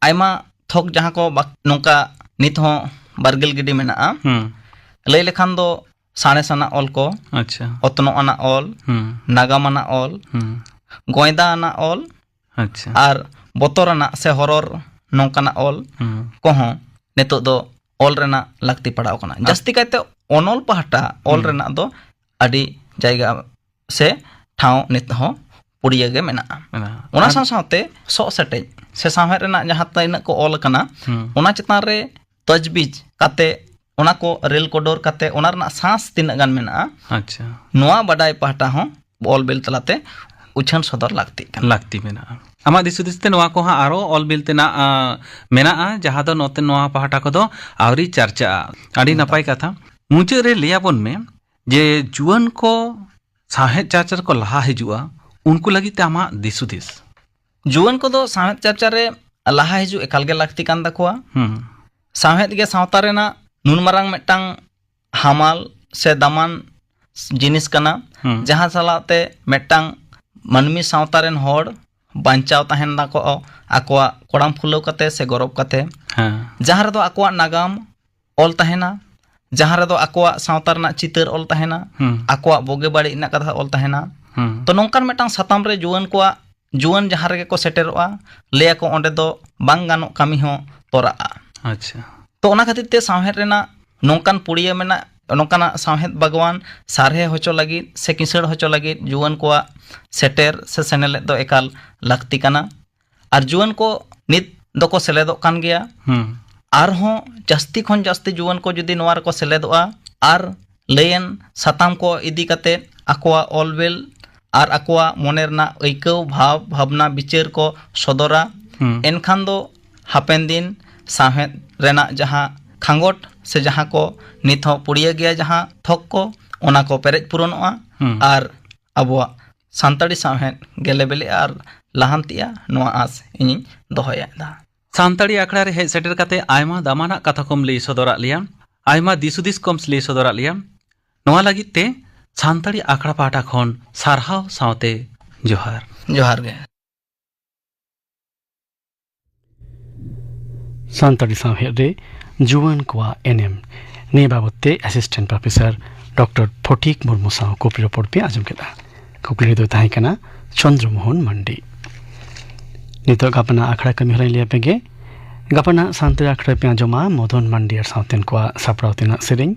ᱟᱭᱢᱟ ᱛᱷᱚᱠ ᱡᱟᱦᱟᱸ ᱠᱚ ᱵᱟᱠ-, ᱱᱚᱝᱠᱟ ᱱᱤᱛ ᱦᱚᱸ ᱵᱟᱨᱜᱤᱞ ᱜᱤᱰᱤ ᱢᱮᱱᱟᱜᱼᱟ᱾ ᱦᱩᱸ᱾ ᱞᱟᱹᱭ ᱞᱮᱠᱷᱟᱱ ᱫᱚ ᱥᱟᱬᱮᱥ ᱟᱱᱟᱜ ᱚᱞ ᱠᱚ, ᱟᱪᱪᱷᱟ᱾ ᱚᱛᱱᱚᱜ ᱟᱱᱟᱜ ᱚᱞ, ᱦᱩᱸ᱾ ᱱᱟᱜᱟᱢ ᱟᱱᱟᱜ ᱚᱞ, ᱦᱩᱸ᱾ ᱜᱚᱸᱭᱫᱟ ᱟᱱᱟᱜ ᱚᱞ, ᱟᱪᱪᱷᱟ᱾ ᱟᱨ ᱵᱚᱛᱚᱨ ᱟᱱᱟᱜ ᱥᱮ ᱦᱚᱨᱚᱨ ᱱᱚᱝᱠᱟᱱᱟᱜ ᱚᱞ ᱦᱩᱸ᱾ ᱠᱚᱦᱚᱸ ᱱᱤᱛᱚᱜ ᱫᱚ ᱚᱞ ᱨᱮᱱᱟᱜ ᱞᱟᱹᱠᱛᱤ ᱯᱟᱲᱟᱣ ᱠᱟᱱᱟ᱾ ᱟᱨ ᱡᱟᱹᱥᱛᱤ ᱠᱟᱭᱛᱮ ᱚᱱᱚᱞ ᱯᱟᱦᱴᱟ ᱚᱞ ᱦᱩᱸ᱾ ᱨᱮᱱᱟᱜ ᱫᱚ ᱟᱹᱰᱤ ᱡᱟᱭᱜᱟ ᱥᱮ ᱴᱷᱟᱶ ᱱᱤᱛ ᱦᱚᱸ ᱯᱩᱲᱤᱭᱟᱹ ᱜᱮ ᱢᱮᱱᱟᱜᱼᱟ᱾ ᱢᱮᱱᱟᱜᱼᱟ᱾ ᱚᱱᱟ ᱟᱨ ᱥᱟᱶ ᱥᱟᱶᱛᱮ ᱥᱚᱜ ᱥᱮᱴᱮᱡ ᱥᱮ ᱥᱟᱶᱦᱮᱫ ᱨᱮᱱᱟᱜ ᱡᱟᱦᱟᱸ ᱛᱤᱱᱟᱹᱜ ᱠᱚ ᱚᱞ ᱟᱠᱟᱱᱟ, ᱦᱩᱸ᱾ ᱚᱱᱟ ᱪᱮᱛᱟᱱ ᱨᱮ ᱛᱚᱡᱽᱵᱤᱡᱽ ᱠᱟᱛᱮ, ᱚᱱᱟ ᱠᱚ ᱨᱮᱞ ᱠᱚᱰᱚᱨ ᱠᱟᱛᱮ, ᱚᱱᱟ ᱨᱮᱱᱟᱜ ᱥᱟᱸᱥ ᱛᱤᱱᱟᱹᱜ ᱜᱟᱱ ᱢᱮᱱᱟᱜᱼᱟ, ᱟᱪᱪᱷᱟ᱾ ᱱᱚᱣᱟ ᱵᱟᱰᱟᱭ ᱯᱟᱦᱴᱟ ᱦᱚᱸ ᱚᱞ ᱵᱤᱞ ᱛᱟᱞᱟᱛᱮ ᱩᱪᱷᱟᱹᱱ ᱥᱚᱫᱚᱨ ᱞᱟᱹᱠᱛᱤᱜ ᱠᱟᱱᱟ᱾ ᱞᱟᱹᱠᱛᱤ ᱢᱮᱱᱟᱜᱼᱟ᱾ ᱟᱢᱟᱜ ᱫᱤᱥ ᱦᱩᱫᱤᱥ ᱛᱮ ᱱᱚᱣᱟ ᱠᱚᱦᱚᱸ ᱟᱨᱚ ᱚᱞ ᱵᱤᱞ ᱛᱮᱱᱟᱜ, ᱟᱸ, ᱢᱮᱱᱟᱜᱼᱟ, ᱡᱟᱦᱟᱸ ᱫᱚ ᱱᱚᱛᱮ ᱱᱚᱣᱟ ᱯᱟᱦᱴᱟ ᱠᱚᱫᱚ ᱟᱹᱣᱨᱤ ᱪᱟᱨᱪᱟᱜᱼᱟ᱾ ᱟᱹᱰᱤ ᱮᱠᱫᱚᱢ᱾ ᱱᱟᱯᱟᱭ ᱠᱟᱛᱷᱟ᱾ ᱢᱩᱪᱟᱹᱫ ᱨᱮ ᱞᱟᱹᱭᱟᱵᱚᱱ ᱢᱮ ᱡᱮ ᱡᱩᱣᱟᱹᱱ ᱠᱚ ᱥᱟᱶᱦᱮᱫ ᱪᱟᱨᱪᱟ ᱨᱮᱠᱚ ᱞᱟᱦᱟ ᱦᱤᱡᱩᱜᱼᱟ, ᱩᱱᱠᱩ ᱞᱟᱹᱜᱤᱫ ᱛᱮ ᱟᱢᱟᱜ ᱫᱤᱥ ᱦᱩᱫᱤᱥ? ᱡᱩᱣᱟᱹᱱ ᱠᱚᱫᱚ ᱥᱟᱶᱦᱮᱫ ᱪᱟᱨᱪᱟ ᱨᱮ ᱞᱟᱦᱟ ᱦᱤᱡᱩᱜ ᱮᱠᱟᱞ ᱜᱮ ᱞᱟᱹᱠᱛᱤ ᱠᱟᱱ ᱛᱟᱠᱚᱣᱟ᱾ ᱦᱩᱸ᱾ ᱥᱟᱶᱦᱮᱫ ᱜᱮ ᱥᱟᱶᱛᱟ ᱨᱮᱱᱟᱜ ᱱᱩᱱ ᱢᱟᱨᱟᱝ ᱢᱤᱫᱴᱟᱝ ᱦᱟᱢᱟᱞ ᱥᱮ ᱫᱟᱢᱟᱱ ᱡᱤᱱᱤᱥ ᱠᱟᱱᱟ, ᱦᱩᱸ᱾ ᱡᱟᱦᱟᱸ ᱥᱟᱞᱟᱜ ᱛᱮ ᱢᱤᱫᱴᱟᱝ ᱢᱟᱹᱱᱢᱤ ᱥᱟᱶᱛᱟ ᱨᱮᱱ ᱦᱚᱲ ᱵᱟᱧᱪᱟᱣ ᱛᱟᱦᱮᱱ ᱫᱟᱠᱚ ᱟᱠᱚᱣᱟᱜ ᱠᱚᱲᱟᱢ ᱯᱷᱩᱞᱟᱹᱣ ᱠᱟᱛᱮ ᱥᱮ ᱜᱚᱨᱚᱵ ᱠᱟᱛᱮ, ᱦᱮᱸ᱾ ᱡᱟᱦᱟᱸ ᱨᱮᱫᱚ ᱟᱠᱚᱣᱟᱜ ᱱᱟᱜᱟᱢ ᱚᱞ ᱛᱟᱦᱮᱱᱟ, ᱡᱟᱦᱟᱸ ᱨᱮᱫᱚ ᱟᱠᱚᱣᱟᱜ ᱥᱟᱶᱛᱟ ᱨᱮᱱᱟᱜ ᱪᱤᱛᱟᱹᱨ ᱚᱞ ᱛᱟᱦᱮᱱᱟ, ᱦᱩᱸ᱾ ᱟᱠᱚᱣᱟᱜ ᱵᱩᱜᱤ ᱵᱟᱹᱲᱤᱡ ᱨᱮᱱᱟᱜ ᱠᱟᱛᱷᱟ ᱚᱞ ᱛᱟᱦᱮᱱᱟ᱾ ᱦᱩᱸ᱾ ᱛᱚ, ᱱᱚᱝᱠᱟᱱ ᱢᱤᱫᱴᱟᱝ ᱥᱟᱛᱟᱢ ᱨᱮ ᱡᱩᱣᱟᱹᱱ ᱠᱚᱣᱟᱜ, ᱡᱩᱣᱟᱹᱱ ᱡᱟᱦᱟᱸ ᱨᱮᱜᱮ ᱠᱚ ᱥᱮᱴᱮᱨᱚᱜᱼᱟ, ᱞᱟᱹᱭᱟᱠᱚ ᱚᱸᱰᱮ ᱫᱚ ᱵᱟᱝ ᱜᱟᱱᱚᱜ ᱠᱟᱹᱢᱤ ᱦᱚᱸ ᱛᱚᱨᱟᱜᱼᱟ᱾ ᱟᱪᱪᱷᱟ᱾ ᱛᱚ, ᱚᱱᱟ ᱠᱷᱟᱹᱛᱤᱨ ᱛᱮ ᱥᱟᱶᱦᱮᱫ ᱨᱮᱱᱟᱜ ᱱᱚᱝᱠᱟᱱ ᱯᱩᱲᱤᱭᱟᱹ ᱢᱮᱱᱟᱜ, ᱱᱚᱝᱠᱟᱱᱟᱜ ᱥᱟᱶᱦᱮᱫ ᱵᱟᱜᱽᱣᱟᱱ ᱥᱟᱨᱦᱮ ᱦᱚᱪᱚ ᱞᱟᱹᱜᱤᱫ ᱥᱮ ᱠᱤᱥᱟᱹᱬ ᱦᱚᱪᱚ ᱞᱟᱹᱜᱤᱫ ᱡᱩᱣᱟᱹᱱ ᱠᱚᱣᱟᱜ ᱥᱮᱴᱮᱨ ᱥᱮ ᱥᱮᱱᱮᱞᱮᱫ ᱫᱚ ᱮᱠᱟᱞ ᱞᱟᱹᱠᱛᱤ ᱠᱟᱱᱟ᱾ ᱟᱨ ᱡᱩᱣᱟᱹᱱ ᱠᱚ ᱱᱤᱛ ᱫᱚᱠᱚ ᱥᱮᱞᱮᱫᱚᱜ ᱠᱟᱱ ᱜᱮᱭᱟ᱾ ᱦᱩᱸ᱾ ᱟᱨᱦᱚᱸ ᱡᱟᱹᱥᱛᱤ ᱠᱷᱚᱱ ᱡᱟᱹᱥᱛᱤ ᱡᱩᱣᱟᱹᱱ ᱠᱚ ᱡᱩᱫᱤ ᱱᱚᱣᱟ ᱨᱮᱠᱚ ᱥᱮᱞᱮᱫᱚᱜᱼᱟ ᱟᱨ ᱞᱟᱹᱭᱟᱱ ᱥᱟᱛᱟᱢ ᱠᱚ ᱤᱫᱤ ᱠᱟᱛᱮ ᱟᱠᱚᱣᱟᱜ ᱚᱞ ᱵᱤᱞ ᱟᱨ ᱟᱠᱚᱣᱟᱜ ᱢᱚᱱᱮ ᱨᱮᱱᱟᱜ ᱟᱹᱭᱠᱟᱹᱣ, ᱵᱷᱟᱵᱽ, ᱵᱷᱟᱵᱽᱱᱟ, ᱵᱤᱪᱟᱹᱨ ᱠᱚ ᱥᱚᱫᱚᱨᱟ, ᱦᱩᱸ᱾ ᱮᱱᱠᱷᱟᱱ ᱫᱚ ᱦᱟᱯᱮᱱ ᱫᱤᱱ ᱥᱟᱶᱦᱮᱫ ᱨᱮᱱᱟᱜ ᱡᱟᱦᱟᱸ ᱠᱷᱟᱸᱜᱚᱴ ᱥᱮ ᱡᱟᱦᱟᱸ ᱠᱚ ᱱᱤᱛ ᱦᱚᱸ ᱯᱩᱲᱤᱭᱟᱹ ᱜᱮᱭᱟ, ᱡᱟᱦᱟᱸ ᱛᱷᱚᱠ ᱠᱚ, ᱚᱱᱟ ᱠᱚ ᱯᱮᱨᱮᱡ ᱯᱩᱨᱚᱱᱚᱜᱼᱟ᱾ ᱦᱩᱸ᱾ ᱟᱨ ᱟᱵᱚᱣᱟᱜ ᱥᱟᱱᱛᱟᱲᱤ ᱥᱟᱶᱦᱮᱫ ᱜᱮᱞᱮ ᱵᱤᱞᱤᱜᱼᱟ ᱟᱨ ᱞᱟᱦᱟᱱᱛᱤᱜᱼᱟ, ᱱᱚᱣᱟ ᱟᱸᱥ ᱤᱧᱤᱧ ᱫᱚᱦᱚᱭᱮᱫᱟ᱾ ᱥᱟᱱᱛᱟᱲᱤ ᱟᱠᱷᱲᱟ ᱨᱮ ᱦᱮᱡ ᱥᱮᱴᱮᱨ ᱠᱟᱛᱮ ᱟᱭᱢᱟ ᱫᱟᱢᱟᱱᱟᱜ ᱠᱟᱛᱷᱟ ᱠᱚᱢ ᱞᱟᱹᱭ ᱥᱚᱫᱚᱨᱟᱜ ᱞᱮᱭᱟ, ᱟᱭᱢᱟ ᱫᱤᱥ ᱦᱩᱫᱤᱥ ᱠᱚᱢ ᱞᱟᱹᱭ ᱥᱚᱫᱚᱨᱟᱜ ᱞᱮᱭᱟ᱾ ᱱᱚᱣᱟ ᱞᱟᱹᱜᱤᱫ ᱛᱮ ᱥᱟᱱᱛᱟᱲᱤ ᱟᱠᱷᱲᱟ ᱯᱟᱦᱴᱟ ᱠᱷᱚᱱ ᱥᱟᱨᱦᱟᱣ ᱥᱟᱶᱛᱮ ᱡᱚᱦᱟᱨ᱾ ᱡᱚᱦᱟᱨ ᱜᱮ᱾ ᱥᱟᱱᱛᱟᱲᱤ ᱥᱟᱶᱦᱮᱫ ᱨᱮ ᱡᱩᱣᱟᱹᱱ ᱠᱚᱣᱟᱜ ᱮᱱᱮᱢ, ᱱᱤᱭᱟᱹ ᱵᱟᱵᱚᱛ ᱛᱮ ᱮᱥᱤᱥᱴᱮᱱᱴ ᱯᱨᱚᱯᱷᱮᱥᱚᱨ ᱰᱚᱠᱴᱚᱨ ᱯᱷᱚᱴᱤᱠ ᱢᱩᱨᱢᱩ ᱥᱟᱶ ᱠᱩᱠᱞᱤ ᱨᱚᱯᱚᱲ ᱯᱮ ᱟᱸᱡᱚᱢ ᱠᱮᱫᱟ᱾ ᱠᱩᱠᱞᱤ ᱫᱚ ᱛᱟᱦᱮᱸ ᱠᱟᱱᱟ ᱪᱚᱱᱫᱨᱚ ᱢᱳᱦᱚᱱ ᱢᱟᱱᱰᱤ᱾ ᱱᱤᱛᱚᱜ ᱜᱟᱯᱟᱱᱟᱜ ᱟᱠᱷᱲᱟ ᱠᱟᱹᱢᱤ ᱦᱚᱨᱟᱧ ᱞᱟᱹᱭ ᱟᱯᱮ ᱜᱮ᱾ ᱜᱟᱯᱟᱱᱟᱜ ᱥᱟᱱᱛᱟᱲᱤ ᱟᱠᱷᱲᱟ ᱯᱮ ᱟᱸᱡᱚᱢᱟ ᱢᱚᱫᱚᱱ ᱢᱟᱱᱰᱤ ᱟᱨ ᱥᱟᱶᱛᱮᱱ ᱠᱚᱣᱟᱜ ᱥᱟᱯᱲᱟᱣ ᱛᱮᱱᱟᱜ ᱥᱮᱨᱮᱧ᱾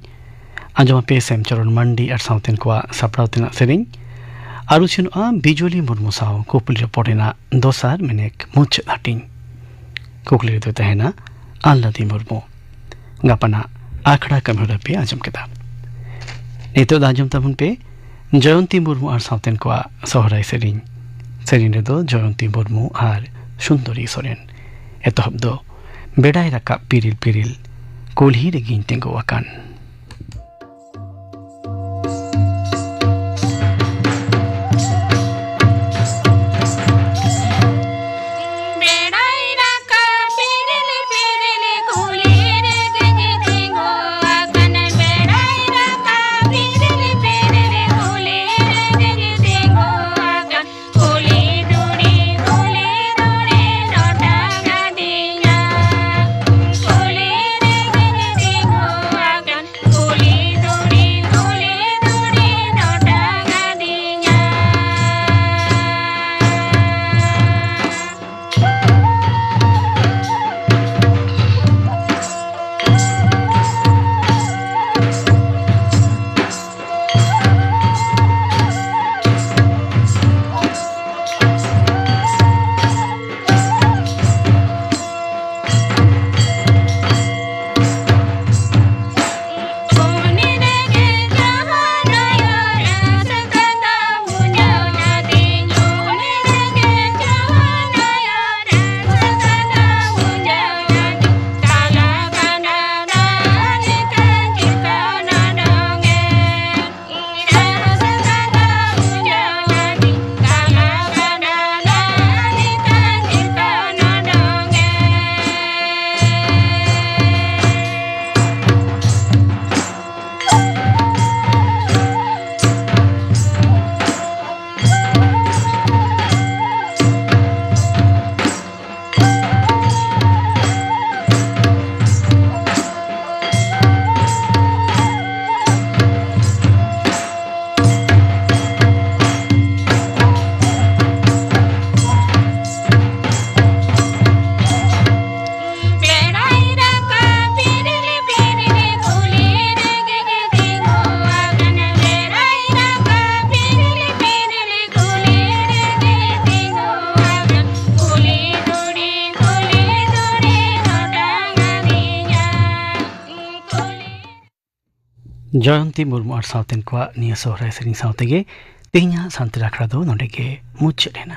ᱟᱸᱡᱚᱢ ᱟᱯᱮ ᱥᱮᱢᱪᱚᱨᱚᱱ ᱢᱟᱱᱰᱤ ᱟᱨ ᱥᱟᱶᱛᱮᱱ ᱠᱚᱣᱟᱜ ᱥᱟᱯᱲᱟᱣ ᱛᱮᱱᱟᱜ ᱥᱮᱨᱮᱧ᱾ ᱟᱹᱨᱩ ᱥᱮᱱᱚᱜᱼᱟ ᱵᱤᱡᱚᱞᱤ ᱢᱩᱨᱢᱩ ᱥᱟᱶ ᱠᱩᱠᱞᱤ ᱨᱚᱯᱚᱲ ᱨᱮᱱᱟᱜ ᱫᱚᱥᱟᱨ ᱢᱮᱱᱮᱠ ᱢᱩᱪᱟᱹᱫ ᱦᱟᱹᱴᱤᱧ᱾ ᱠᱩᱠᱞᱤ ᱨᱮᱫᱚ ᱛᱟᱦᱮᱱᱟ ᱟᱞᱞᱟᱫᱤ ᱢᱩᱨᱢᱩ᱾ ᱜᱟᱯᱟᱱᱟᱜ ᱟᱠᱷᱲᱟ ᱠᱟᱹᱢᱤᱦᱚᱨᱟ ᱯᱮ ᱟᱸᱡᱚᱢ ᱠᱮᱫᱟ᱾ ᱱᱤᱛᱚᱜ ᱫᱚ ᱟᱸᱡᱚᱢ ᱛᱟᱵᱚᱱ ᱯᱮ ᱡᱚᱭᱚᱱᱛᱤ ᱢᱩᱨᱢᱩ ᱟᱨ ᱥᱟᱶᱛᱮᱱ ᱠᱚᱣᱟᱜ ᱥᱚᱦᱨᱟᱭ ᱥᱮᱨᱮᱧ᱾ ᱥᱮᱨᱮᱧ ᱨᱮᱫᱚ ᱡᱚᱭᱚᱱᱛᱤ ᱢᱩᱨᱢᱩ ᱟᱨ ᱥᱩᱱᱫᱚᱨᱤ ᱥᱚᱨᱮᱱ᱾ ᱮᱛᱚᱦᱚᱵ ᱫᱚ ᱵᱮᱲᱟᱭ ᱨᱟᱠᱟᱵ ᱯᱤᱨᱤᱞ ᱯᱤᱨᱤᱞ ᱠᱩᱞᱦᱤ ᱨᱮᱜᱤᱧ ᱛᱤᱸᱜᱩ ᱟᱠᱟᱱ᱾ ᱵᱮᱲᱟᱭ ᱨᱟᱠᱟᱵ ᱯᱤᱨᱤᱞ ᱯᱤᱨᱤᱞ ᱠᱩᱞᱦᱤ ᱨᱮᱜᱮᱧ ᱛᱤᱸᱜᱩ ᱟᱠᱟᱱ᱾ ᱵᱮᱲᱟᱭ ᱨᱟᱠᱟᱵ ᱯᱤᱨᱤᱞ ᱯᱤᱨᱤᱞ ᱠᱩᱞᱦᱤ ᱨᱮᱜᱮᱧ ᱛᱤᱸᱜᱩ ᱟᱠᱟᱱ᱾ ᱠᱩᱞᱦᱤ ᱫᱷᱩᱲᱤ ᱠᱩᱞᱦᱤ ᱫᱷᱩᱲᱤ ᱞᱚᱴᱚᱢ ᱟᱹᱫᱤᱧᱟ᱾ ᱠᱩᱞᱦᱤ ᱨᱮᱜᱮᱧ ᱛᱤᱸᱜᱩ ᱟᱠᱟᱱ᱾ ᱡᱚᱭᱚᱱᱛᱤ ᱢᱩᱨᱢᱩ ᱟᱨ ᱥᱟᱶᱛᱮᱱ ᱠᱚᱣᱟᱜ ᱱᱤᱭᱟᱹ ᱥᱚᱦᱨᱟᱭ ᱥᱮᱨᱮᱧ ᱥᱟᱶ ᱛᱮᱜᱮ ᱛᱮᱦᱮᱧᱟᱜ ᱥᱟᱱᱛᱟᱲ ᱟᱠᱷᱲᱟ ᱫᱚ ᱱᱚᱰᱮ ᱜᱮ ᱢᱩᱪᱟᱹᱫ ᱮᱱᱟ᱾